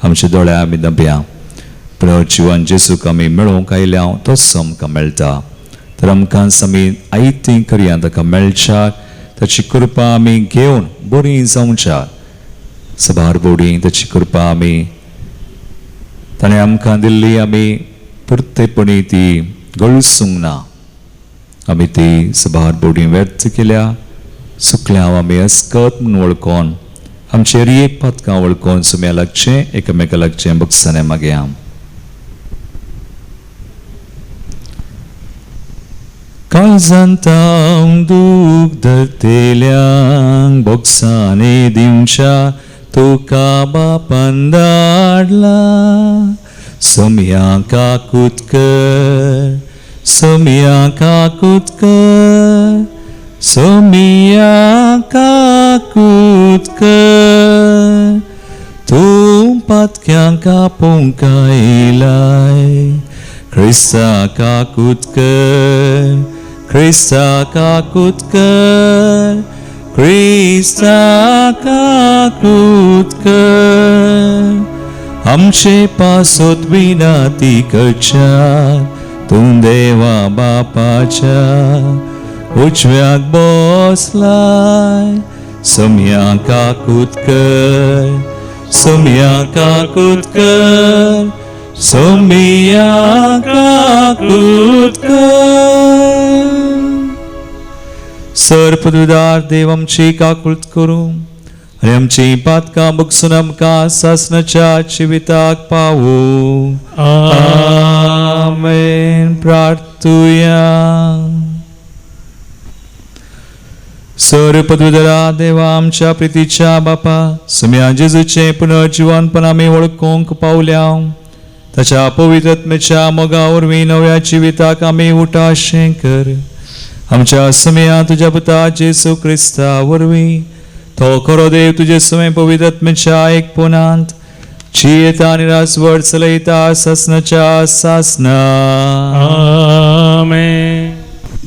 आमच्या दोळ्या आमी दबया पुनर्जिवन जेजूक आमी मेळोवंक आयल्या तोच आमकां मेळटा. तर आमकां आमी आयती करया ताका मेळच्याक ताची कृपा आमी घेवन बरी जावच्याक सबार बोडी ताची कृपा आमी ताणें आमकां दिल्ली आमी पुरतेपणी ती गळसूंक ना. आमी ती सबार बोडी व्यर्थ केल्या सुकल्या आमी अस्कत म्हूण वळखोन आमचे एक पातकां वळखोन सुम्या लागचें एकामेका लागचें बगसाने मागया. काळजांत दूख धरतेल्यांक बोगसाने दिवच्या तुका बापान धाडला. सम्या काकूत कर, सम्या काकूत कर, सम्या काकूत कर. तूं पातक्यांक आपोवंक आयलाय. क्रिस्ता काकूत कर, क्रिस्ता काकूत कर, क्रिस्ता काकूत कर. आमचे पासत विनाती करच्या तूं देवा बापाच्या उजव्याक बसलाय. सम्या काकूत कर, सम्या काकूत कर, सम्या काकूत कर. सर पदवीदार देव आमची काकूत करूं आनी आमची पातकां बगसून आमकां सासणाच्या जिविताक पावूं. आमेन. प्रार्थुया. सर पदवीधरा देवा आमच्या प्रितीच्या बापा, सुम्या जेजूचें पुनर्जिवनपण आमी वळखूंक पावल्या. ताच्या पवित्र आत्म्याच्या मोगा वरवीं नव्या जिविताक आमी उठाशें कर. आमच्या सुम्या तुज्या पुता जेजू क्रिस्ता वरवीं तो खरो देव तुजे सुमें पवित्र आत्म्याच्या एकपणांत जियेता आनी राजवट चलयता सासणाच्या सासना. आमेन.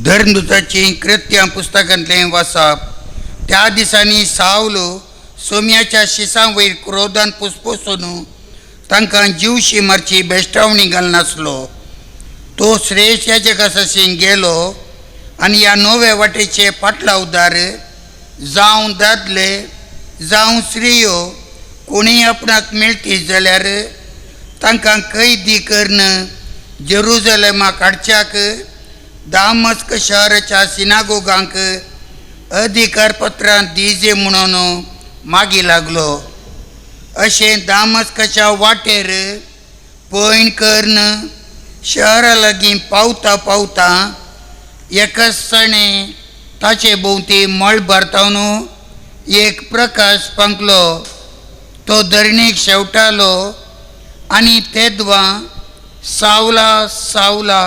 धर्मदूताची कृत्यां पुस्तकांतलें वाचप. त्या दिसांनी सावलो सोम्याच्या शिसां वयर क्रोधान पुसपुसून तांकां जिवशी मारची बेश्टावणी घालनासलो. तो श्रेष्ठ याजकासाशी गेलो आनी ह्या नव्या वाटेचे पाटलावदार जावं दादले जावं स्त्रियो कोणीय आपणाक मेळटी जाल्यार तांकां कैदी करून जेरुजलेमाक हाडच्याक दामस्क शहराच्या सिनागोगांक अधिकारपत्रां दिजे म्हणून मागी लागलो. अशें दामस्काच्या वाटेर पयण करून शहरा लागीं पावता पावता एकसणे ताचे भोंवती मळबार एक प्रकाश पांकलो. तो धरणीक शेवटालो आनी तेदवां सावला सावला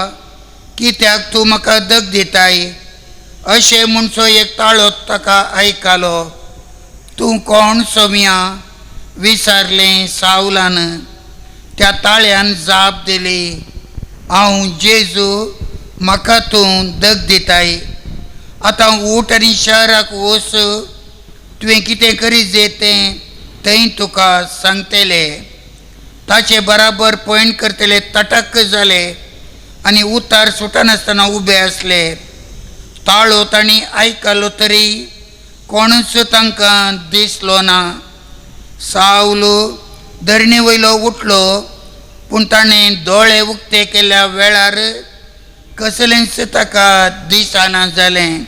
कित्याक तूं म्हाका दग दिताय अशें म्हणचो एक ताळो ताका आयकालो. तूं कोण सोम्या विचारलें सावलान. त्या ताळ्यान जाप दिली, हांव जेजू, म्हाका तूं दग दिताय. आतां उठ आनी शहराक वच, तुवें कितें करीत जाय तें थंय तुका सांगतले. ताचे बराबर पयण करतले तटक जाले आनी उतार सुटनासतना उबे आसले. ताळो तांणी आयकलो तरी कोणूच तांकां दिसलो ना. सावलो धरणे वयलो उठलो, पूण ताणें दोळे उक्ते केल्या वेळार कसलेंच ताका दिसना जालें.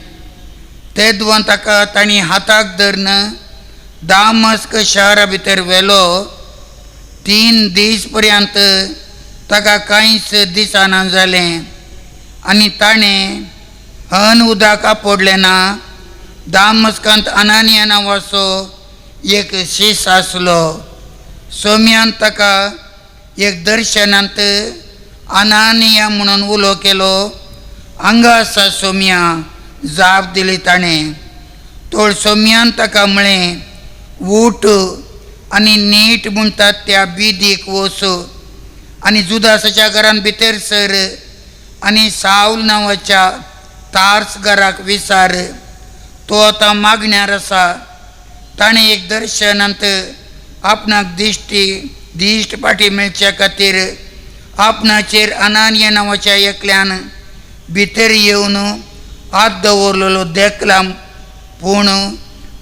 तेदवां ताका तांणी हाताक धरून दामस्क शहरा भितर व्हेलो. 3 दीस पर्यंत ताका कांयच दिसना जालें आनी ताणें हन उदक आपडलें ना. दामस्कांत अनानिया नांवाचो एक शीस आसलो. सोम्यान ताका एक दर्शनांत अनानिया म्हणून उलो केलो. हांगा आसा सोम्या, जाप दिली ताणें. तोळ सोम्यान ताका म्हळें, उठ आनी नीट म्हणटात त्या बिदीक वच आनी जुदासाच्या घरान भितर सर आनी सावल नांवाच्या तार्स घराक विसार. तो आतां मागण्यार आसा. ताणें एक दर्शनांत आपणाक दिश्ट पाटी मेळच्या खातीर आपणाचेर अनानिया नांवाच्या एकल्यान भितर येवन हात दवरलेलो देखला. पूण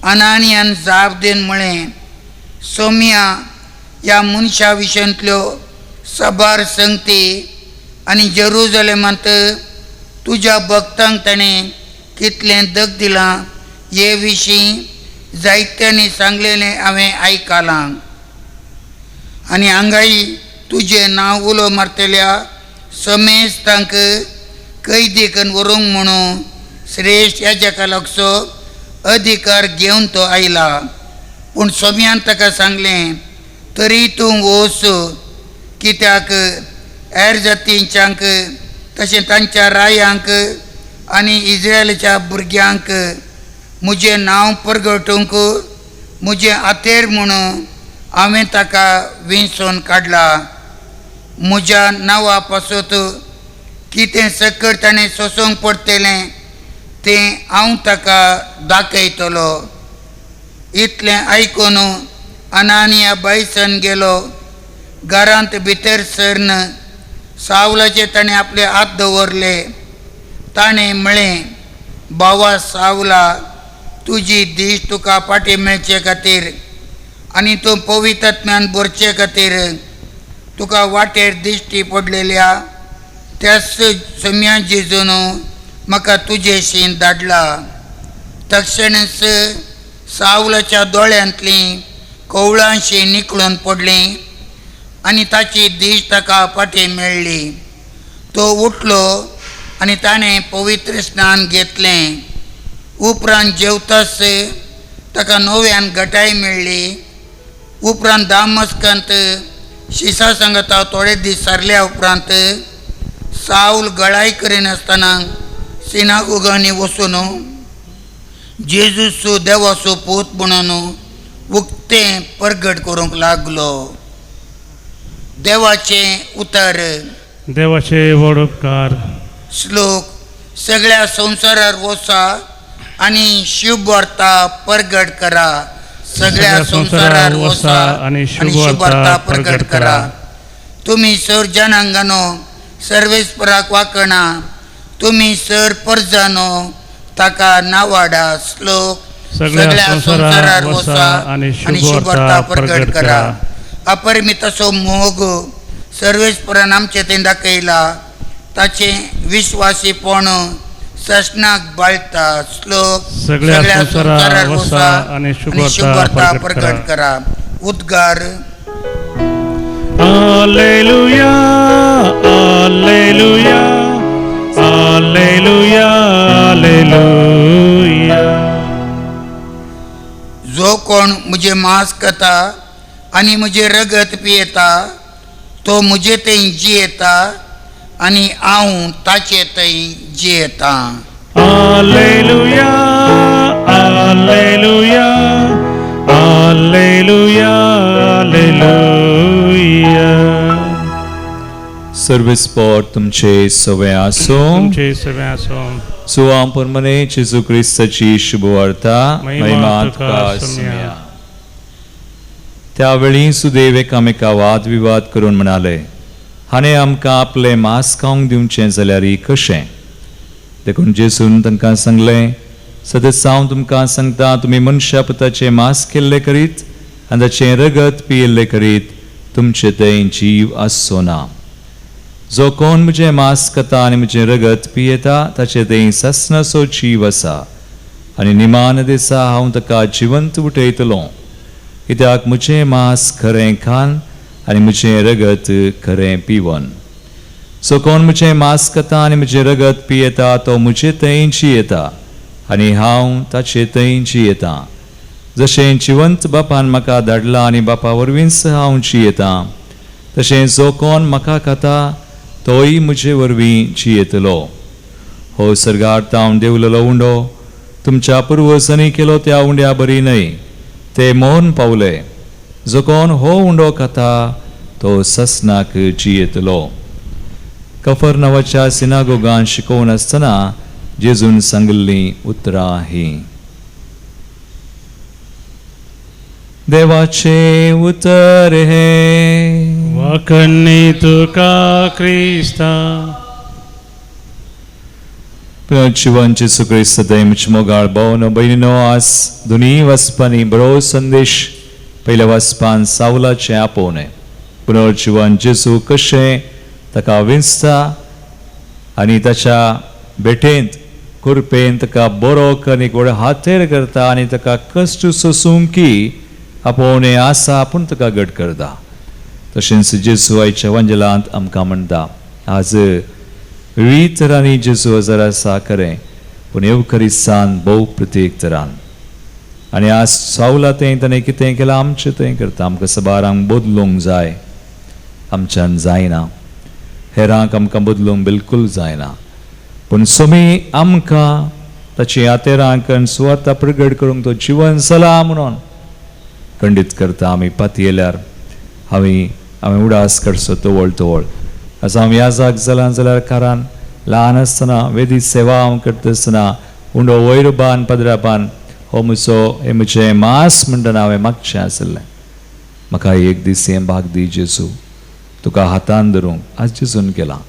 अनानियान जाप दिवन म्हळें, सोम्या, ह्या मनशा विशयांतल्यो साबार संगती आनी जेरुजलेमांत तुज्या भक्तांक ताणें कितलें दग दिलां हे विशीं जायत्यांनी सांगलेलें हांवें आयकलां. आनी हांगाय तुजें नांव उलो मारतल्या समेस्तांक कैदी करून व्हरूंक म्हणून श्रेश्ठ याजका लागचो अधिकार घेवन तो आयला. पूण सोम्यान ताका सांगलें, तरी तूं वच, कित्याक हेर जातींच्यांक तशें तांच्या रायांक आनी इज्रायलाच्या भुरग्यांक म्हजें नांव परगटूंक म्हजें आतेर म्हणून हांवें ताका विंचून काडला. म्हज्या नांवा पासत कितें सकट ताणें सोसूंक पडटलें तें हांव ताका दाखयतलो. इतलें आयकून अनानिया बायसन गेलो. घरांत भितर सरन सावलाचेर ताणें आपले हात दवरले. ताणें म्हळें, बावा सावला, तुजी दीस तुका फाटीं मेळचे खातीर आनी तूं पवित्रत्म्यान भरचे खातीर तुका वाटेर दिश्टी पडलेल्या त्याच सम्या जेजून म्हाका तुजेशी धाडला. तक्षणच सावलाच्या दोळ्यांतलीं कवळांशी निकळून पडलीं आनी ताची दीस ताका फाटीं मेळ्ळी. तो उठलो आनी ताणें पवित्र स्नान घेतलें. उपरांत जेवताच ताका नव्यान घटाय मेळ्ळी. उपरांत दामस्कांत शिसा सांगता थोडे दीस सारल्या उपरांत सावल गळाय करिनासतना सिनागोगांनी वचून जेजूचो देवाचो पूत म्हणून उक्तें परगट करूंक लागलो. देवाचें उतर. देवाचे व्हड उपकार. श्लोक. सगळ्या संवसारार वचा आनी शुभवार्ता परगट करा. सगळ्या संवसारार वचा आनी शुभवार्ता परगट करा. तुमी सर जनांगानो सर्वेस्पराक वाकणा, तुमी सर परजानो ताका नावाडा. श्लोक. सगळ्या संवसारार वचा आनी शुभवार्ता परगट करा. अपरिमित असो मोग सर्वेस्परान आमचे थंय दाखयला, ताचें विश्वासीपण ससनाक बाळता. श्लोक. सगळ्या संवसारार वचा आनी शुभवार्ता प्रगट करा. उद्गार. Hallelujah, hallelujah, hallelujah, hallelujah. जो कोण म्हजें मांस खाता आनी म्हजें रगत पियेता तो म्हजे थंय जियेता आनी हांव ताचे थंय जियेता. Hallelujah, hallelujah, hallelujah, hallelujah. सर्वेस्पर तुमचे सवे आसो. तुमचे सवे आसो. सुवाम परमने जेजू क्रिस्ताची शुभवार्ता. महिमा तुका सुम्या. त्यावेळी सुदेव एकामेका वादविवाद करून म्हणाले, हाणें आमकां आपलें मांस खावंक दिवचें जाल्यार कशें? देखून जेजून तांकां सांगलें, सदस हांव तुमकां सांगता, तुमी मनशा पुताचें मांस केल्लें करीत आनी ताचें रगत पियेल्लें करीत तुमचे थंय जीव आसचो ना. जो कोण म्हजें मांस खाता आनी म्हजें रगत पियेता ताचे थंय सासणाचो जीव आसा आनी निमान दिसा हांव ताका जिवंत उठयतलो. कित्याक म्हजें मांस खरें खान आनी म्हजें रगत खरें पिवन. सो कोण म्हजें मांस खाता आनी म्हजें रगत पियेता तो म्हजे थंय जियेता आनी हांव ताचे थंय जियेतां. जशें जिवंत बापान म्हाका धाडला आनी बापा वरवींच हांव जियेतां, तशें जो कोण म्हाका खाता तोय म्हजे वरवीं जियेतलो. हो सर्गार तावन देवलेलो उंडो तुमच्या पुर्वजांनी केलो त्या उंड्या बरी न्हय, ते मौन पावले. जो कोण हो उंडो खाता तो ससनाक जियेतलो. कफर नांवाच्या सिनागोगान शिकोवन आसतना जेजून सांगिल्लीं उतरां हीं. देवाचें उतर हें. वाकन्नी तुका क्रिस्ता. जिवन जेजू क्रिस्त म्हजे मोगाळ भोवन भयणीनो, आज दोनूय वाचपांनी बरो संदेश. पयल्या वाचपान सावलाचें आपोवणें, पुनर्जिवन जेजू कशें ताका विंचता आनी ताच्या भेटेंत कुरपेन ताका बरो आनी व्हड हातेर करता आनी ताका कश्ट सोसूंक की आपोवणें आसा आपूण ताका घट करता. तशेंच जेजू आयच्या वांजेलांत आमकां म्हणटा, आज विविध तरांनी जेजू हजर आसा खरें, पूण येवकरिस्तान भोव प्रत्येक तरान. आनी आज सावला तें ताणें कितें केलां आमचें तें करता. आमकां सबारांक बदलूंक जाय, आमच्यान जायना. हेरांक आमकां बदलूंक बिलकूल जायना, पूण सोमी आमकां ताची आतेरांक आनी सुवार्ता प्रगट करूंक तो जिवन जाला म्हणून खंडीत करता. आमी पातयेल्यार हांवें उडास काडचो तवळ तवळ. आज हांव याजाक जालां जाल्यार कारण ल्हान आसतना वेदी सेवा हांव करता आसतना उंडो वयर बान पदरापान हो म्हजो हें म्हजें मांस म्हणटना हांवें मागचें आशिल्लें, म्हाका एक दीस हें भाग दी जेजू, तुका हातान धरूंक. आज जेजून केलां.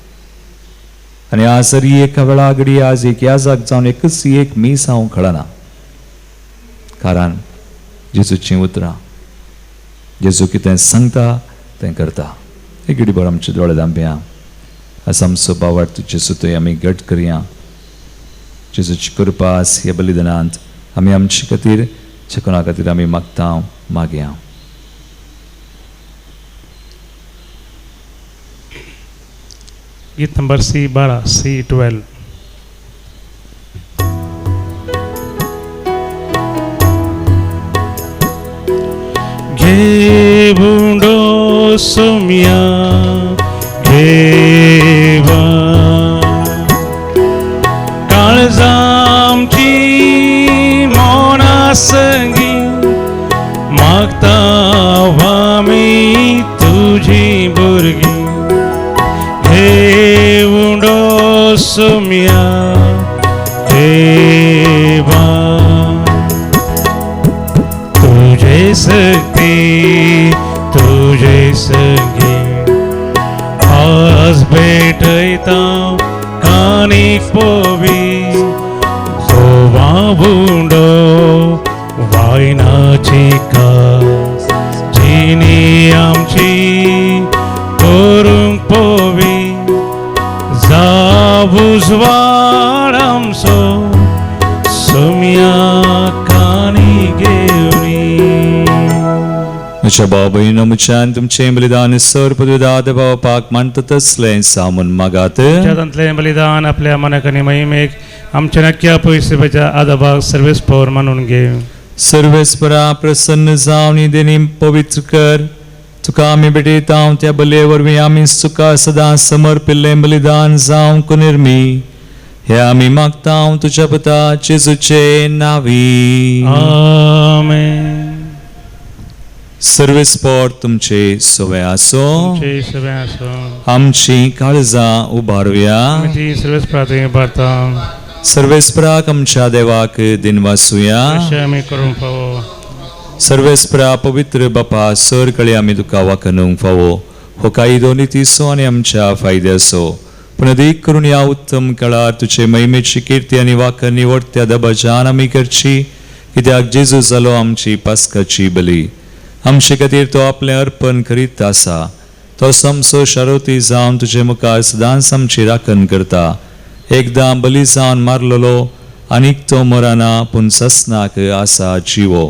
आनी आज जरी एका वेळा घडी आज एक याजाक जावन एकच एक मीस हांव कळना, कारण जेजूचीं उतरां, जेजू कितें सांगता तें करता. एक घडी बरो आमचे दोळे धांपया. आज आमचो बावार्थ जेजू थंय आमी घट करया. जेजूची कृपा आज ह्या बलिदानांत आमी आमचे खातीर कोणा खातीर आमी मागता मागया. गीत नंबर C12, C12. घेवंडो सुम्या घेवा काळजामची मनासंगी मागता आमी तुझी भुरगीं. घेवंडो सुम्या देवा तुझे शक्ती तुझे संगी आज भेटयता कानीक पोवी गोवा उंडो वायनाची कास जिनी आमची करूंक पोवी जावुजवाड आमचो सुम्या कानी घेवनी. म्हज्या भाव भयणीनो, म्हज्यान तुमचें बलिदान सर पदवीदाद पावपाक मानता तसलें सामून मागात. तांतलें बलिदान आपल्या मनाक आनी महिमेक आमच्या नक्क्या पयशेच्या आदाबाक सर्वेस पवर मानून घे. सर्वेस्परा प्रसन्न जावन देनी पवित्र कर, तुका आमी भेटयता त्या बलये वरवीं आमी तुका सदां समर्पिल्लें बलिदान जावंक निर्मी हे आमी मागता तुज्या पुता जेजूचे नांवी. आमेन. सर्वेस्पर तुमचे सवे आसो. आमची काळजां उबारुया. सर्वेस्पराक आमच्या देवाक दिनवासुया. सर्वेस्परा पवित्र बापा सर कळे आमी तुका वाखणूंक फावो. हो कायदो नितीचो आनी आमच्या फायद्याचो, पूण अदीक करून ह्या उत्तम काळार तुजे महिमेची किर्ती आनी वाखण निवडत्या दबाजान आमी करची, कित्याक जेजू जालो आमची पास्काची बली. आमचे खातीर तो आपलें अर्पण करीत आसा. तो समसो शारोती जावन तुजे मुखार सदांच आमची राखण करता. एकदां बली जावन मारलेलो आनीक तो मराना, पूण ससनाक आसा जिवो.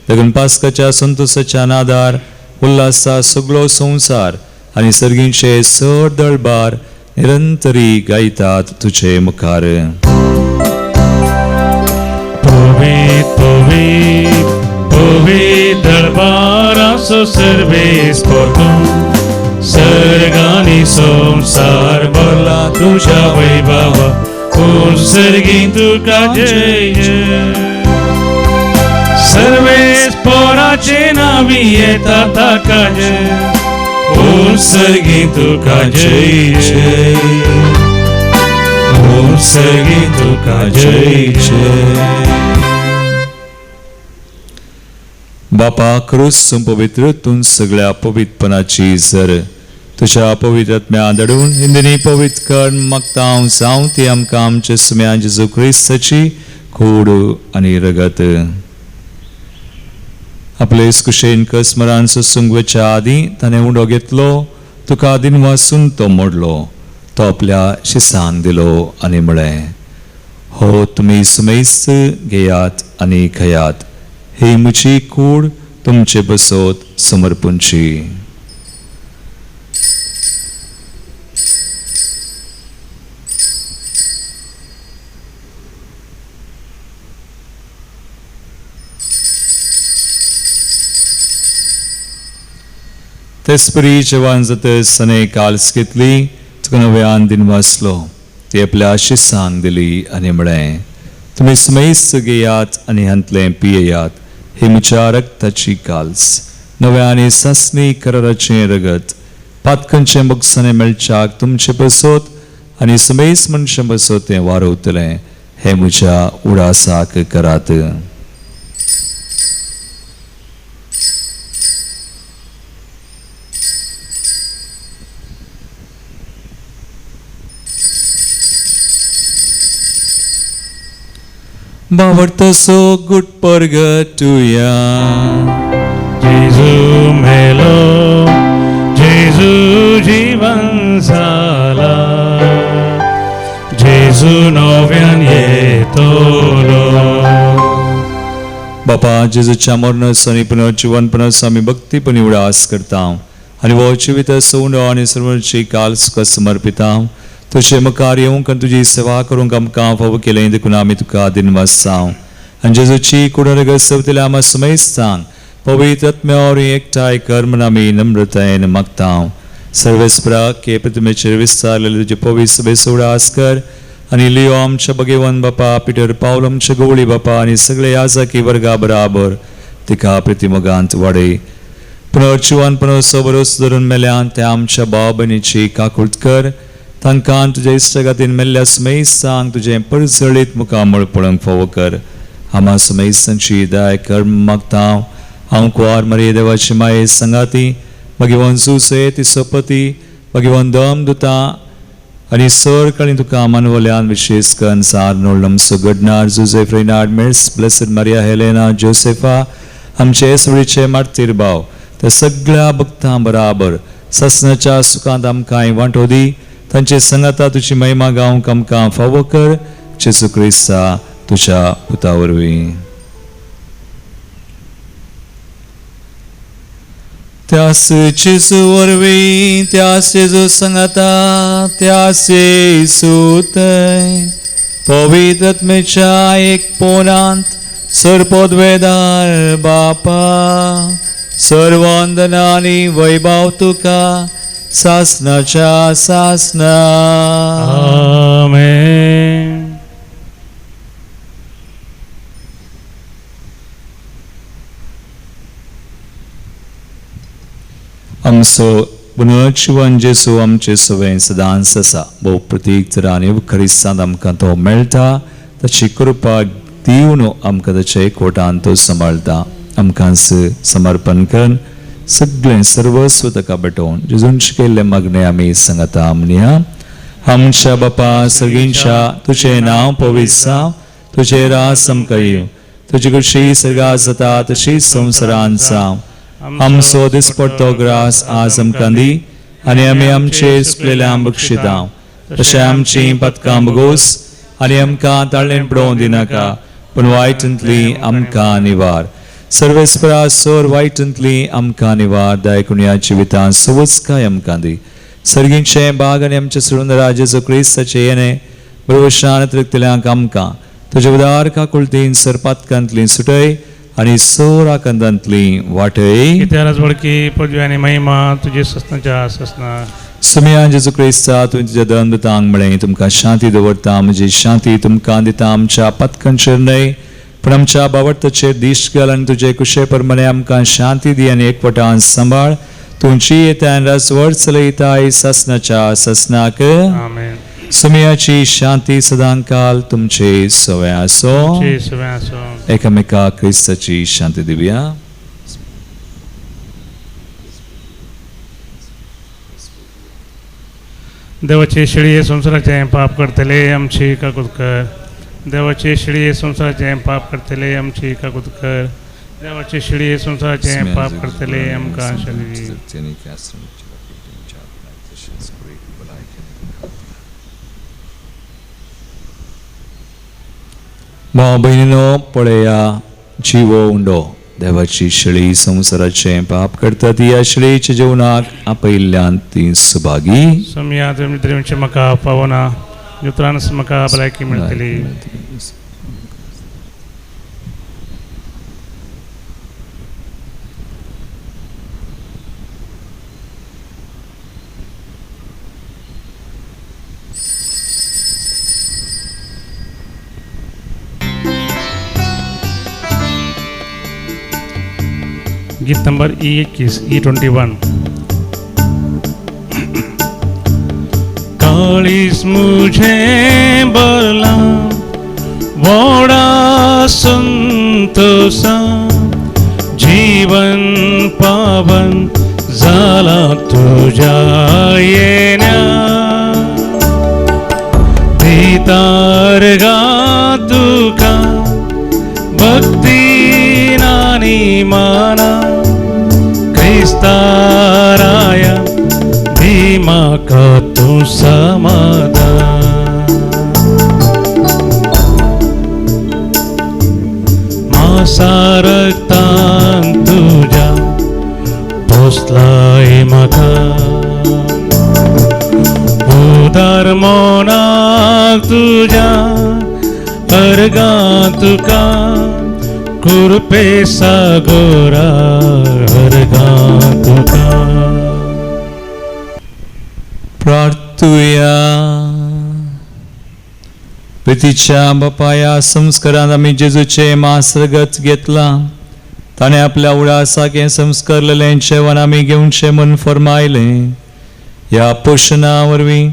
देखून पास्काच्या संतोसाच्या नादार उल्हासा सगळो संवसार आनी सर्गींचे सर दळबार निरंतरी गायतात तुजे मुखार. पवित पवित पवित दरबाराचो सर्वेस परतून सर्गानी संवसार भरला तुज्या वैभवा पूण सर्गी तुका जय जय. सर्वेस पोराचे नावी येता ताका जय पूण सर्गी तुका जय जय पूण सर्गी तुका जय जय. बापा क्रूस पवित्र तूं सगळ्या पवित्रपणाची सर तुज्या पवित्र आत्म्या धाडून हिंदीनी पवित्र कर मागता हांव जावं ती आमकां आमच्या सुम्या जेजू क्रिस्ताची कूड आनी रगत. आपले कुशेन कसमरान सोसूंक वचच्या आदीं ताणें उंडो घेतलो, तुका दिनवासून तो मोडलो, तो आपल्या शिसांक दिलो आनी म्हळें, हो तुमी सुमेस्त घेयात आनी खयात, ही म्हजी कूड तुमचे बसोत समर्पूंची. तेचपरी जेवण जातच ताणें काल्स घेतली, तुका नव्यान दिनवासलो, ती आपल्या शिसांक दिली आनी म्हळें, तुमी सुमेस्त घेयात आनी हांतलें पियेयात, ही म्हज्या रक्ताची काल्स, नव्या आनी सासणी कराराचें रगत, पातकांचें बगसाणें मेळच्याक तुमचे बसोत आनी सुमेस्त मनशां बसोत तें वारवतलें, हें म्हज्या उडासाक करात. बावडतसो गुट परगटुया. जेजू मेलो जेजू जीवन जाला जेजू नव्यान येतलो. बापा जेजूच्या मरणाचो आनी पुनर्जिवनपणाचो आमी भक्तीपणी उडास करता आनी हो जिवीत सवंडो आनी सर्वांची काल तुका समर्पिता. तुजे मुखार येवंक आनी तुजी सेवा करूंक आमकां फावो केलें देखून आमी तुका दिनवासांव. आनी जेजूची कुडरगत सवतल्या आमा सुमेस्तांक पवित्र आत्म्या वरवीं एकठांय कर म्हूण आमी नम्रतायेन मागता. सर्वेस्परा के प्रतिमेचेर विस्तारलेले तुजे पवित्र सभेचो उडास कर आनी लियो आमच्या भगेवन बापा पिटर पावल आमच्या गवळी बापा आनी सगळे याजकी वर्गा बराबर तिका प्रतिमोगांत वाडय. पुनर्जिवनपणाचो भरोसो धरून मेल्यान त्या आमच्या भाव भयणीची काकूट कर, तांकां तुज्या इश्टागतीन मेल्ल्या सुमेस्तांक तुजें परजळीत मुखामळ पळोवंक फावो कर. आमा सुमेस्तांची दया कर मागता. हांव कुवार मरिये देवाची माये सांगाती भगवान सुसे ती सोपती भगवान दम दुता आनी सर कळी तुका मानवल्यान विशेष करून सार नोल्डमसो गडनार Joseph Reinhard Merz blessed Maria Helena Josefa आमचे सुळीचे मार्तीर भाव त्या सगळ्या भक्तां बराबर ससनाच्या सुखांत आमकां वांटो दी. तांचे संगाता तुजी महिमा गावंक आमकां फावो कर. जेजू क्रिस्ता तुज्या पुता वरवीं. त्यास जेजू वरवीं त्यास जेजू संगाता त्यास जेजू थंय पवित्र आत्म्याच्या एक पोनांत सर्पोद्वेदार बापा सर्वंदना आनी वैभव तुका सासनाच्या सासना. आमेन. आमचो पुनर्जिवन जेजू आमचे सवें सदांच आसा. भोव प्रतीक तर आनी क्रिस्तांत आमकां तो मेळटा, ताची कृपा दिवन आमकां ताच्या एकवटान तो सांबाळटा. आमकां समर्पण करून सगळें सर्वस्व ताका भेटोवन जेजून शिकयल्लें मागणें आमी सांगता म्हणया. आमच्या बापा सर्गींच्या तुजें नांव पवित्र जावं, तुजें राज आमकां येवं, तुजी खुशी सर्गात जाता तशीच संवसारांत जावं. आमचो दिसपडतो ग्रास आज आमकां दी आनी आमी आमचे चुकलेल्या बक्षिता तशें आमचीं पदकां बगोस आनी आमकां ताळेन पडोवंक दिनाका, पूण वायटांतली आमकां निवार. सर्वेस्परा सोर वायटंतली आमकां निवार दायकून ह्या जिवितांत सवस्काय आमकां दी. सर्गींचे बाग आनी आमचे सोडून राजेचो क्रिस्ताचें येणें बरोबर तृप्तल्यांक आमकां तुजे उदार काकुळतीन सरपातकांतली सुटय आनी सोर आकांतांतली वाटय. इतिहास बळकी पदवी आनी महिमा तुजे ससनाच्या ससना. सुमयान जेजू क्रिस्ता तुवें तुज्या दंदतांक म्हळें तुमकां शांती दवरता, म्हजी शांती तुमकां दिता. आमच्या पातकांचेर न्हय पूण आमच्या बावडताचेर दीश घाल आनी तुजे कुशे प्रमाणे आमकां शांती दी आनी एकवटान सांबाळ. तुमची येता आनी राजवट चलयता ससनाच्या ससनाक. आमेन. सुमयाची शांती सदांकाल तुमचे सवय आसो. एकामेका क्रिस्ताची शांती दिवया. देवाची शिळी संवसाराचें पाप करतले आमची काकूत कर. देवाची शिळी संवसाराचें पाप करतले आमची काकूत कर. देवाची शिळी संवसाराचें पाप करतले आमकां शांती दी. भाव भयणीनो पळया जिवो उंडो देवाची शेळी संवसाराचें पाप करता ती ह्या शेळीच्या जेवणाक आपयिल्ल्यान ती सुभागी. सोमया तुमी म्हाका पावना जुत्रान म्हाका भलायकी मेळटली. गीत नंबर E21 E21. काळीस मुझे बरला वोडा संतोषा जीवन पावन झाला तुझ्या येण्या दितार गा तुका भक्ती नानी माना क्रिस्ताराया दी म्हाका तूं समाधान. मासा रक्तान तुज्या पोसलाय म्हाका उदार मोनाक तुज्या अर्गां तुका कृपे सागोरा अर्गां तुका. प्रार्थुया. प्रितीच्या बापाया संस्कारान आमी जेजूचें मासरगत घेतलां. ताणें आपल्या उडासाक हें संस्कारलेलें जेवण आमी घेवचें म्हूण फर्मायलें. ह्या पोशणा वरवीं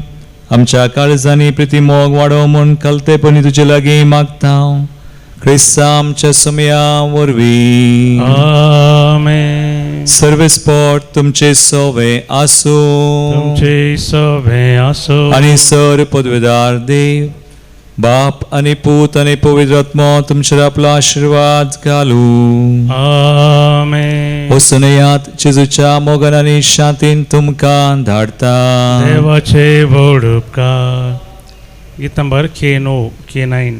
आमच्या काळजांनी प्रिती मोग वाडोव म्हूण कलतेपणी तुजे लागीं मागता हांव क्रिस्ता आमच्या समया वरवीं. आमेन. सर्वेस्पोट तुमचे सोवे आसूं. तुमचे सोवे आसूं. आनी सर पदवेदार देव बाप आनी पूत आनी पवित्र आत्मो तुमचेर आपलो आशिर्वाद घालूं. आमेन. वसुनयात जेजूच्या मोगान आनी शांतीन तुमकां धाडटा. देवाचे व्हड उपकार. गीत नंबर K9 K9.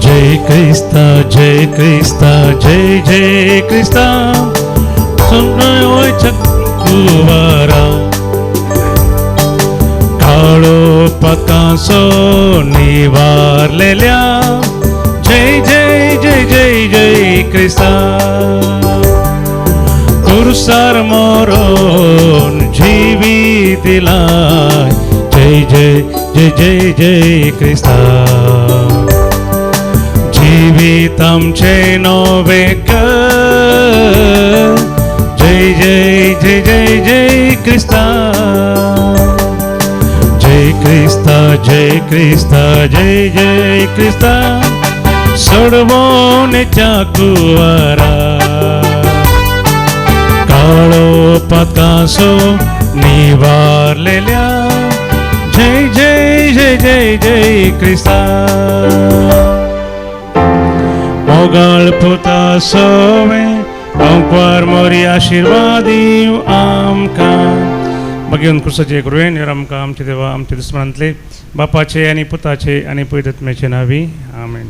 जय क्रिस्ता जय क्रिस्ता जय जय क्रिस्ता चकुवारा काळो पकासो निवारलेल्या जय जय जय जय जय क्रिस्ता कुरसार मोरोन जीवी दिलाय जय जय जय जय जय क्रिस्ता जीवित आमचे नवे कर जय जय जय जय जय क्रिस्ता जय क्रिस्ता जय क्रिस्ता जय जय क्रिस्ता सोडवण्याच्या कुवारा काळो पतासो निवारलेल्या जय जय जय जय जय क्रिस्ता मोगाळ पुता सोवे अंकुर मोरी आशीर्वाद आमकां बघेवन क्रुसाचे कृपेन ह्यो आमकां आमचे देवा आमचे दुस्मनांतले बापाचे आनी पुताचे आनी पवित्र आत्म्याचे नावी. आमेन.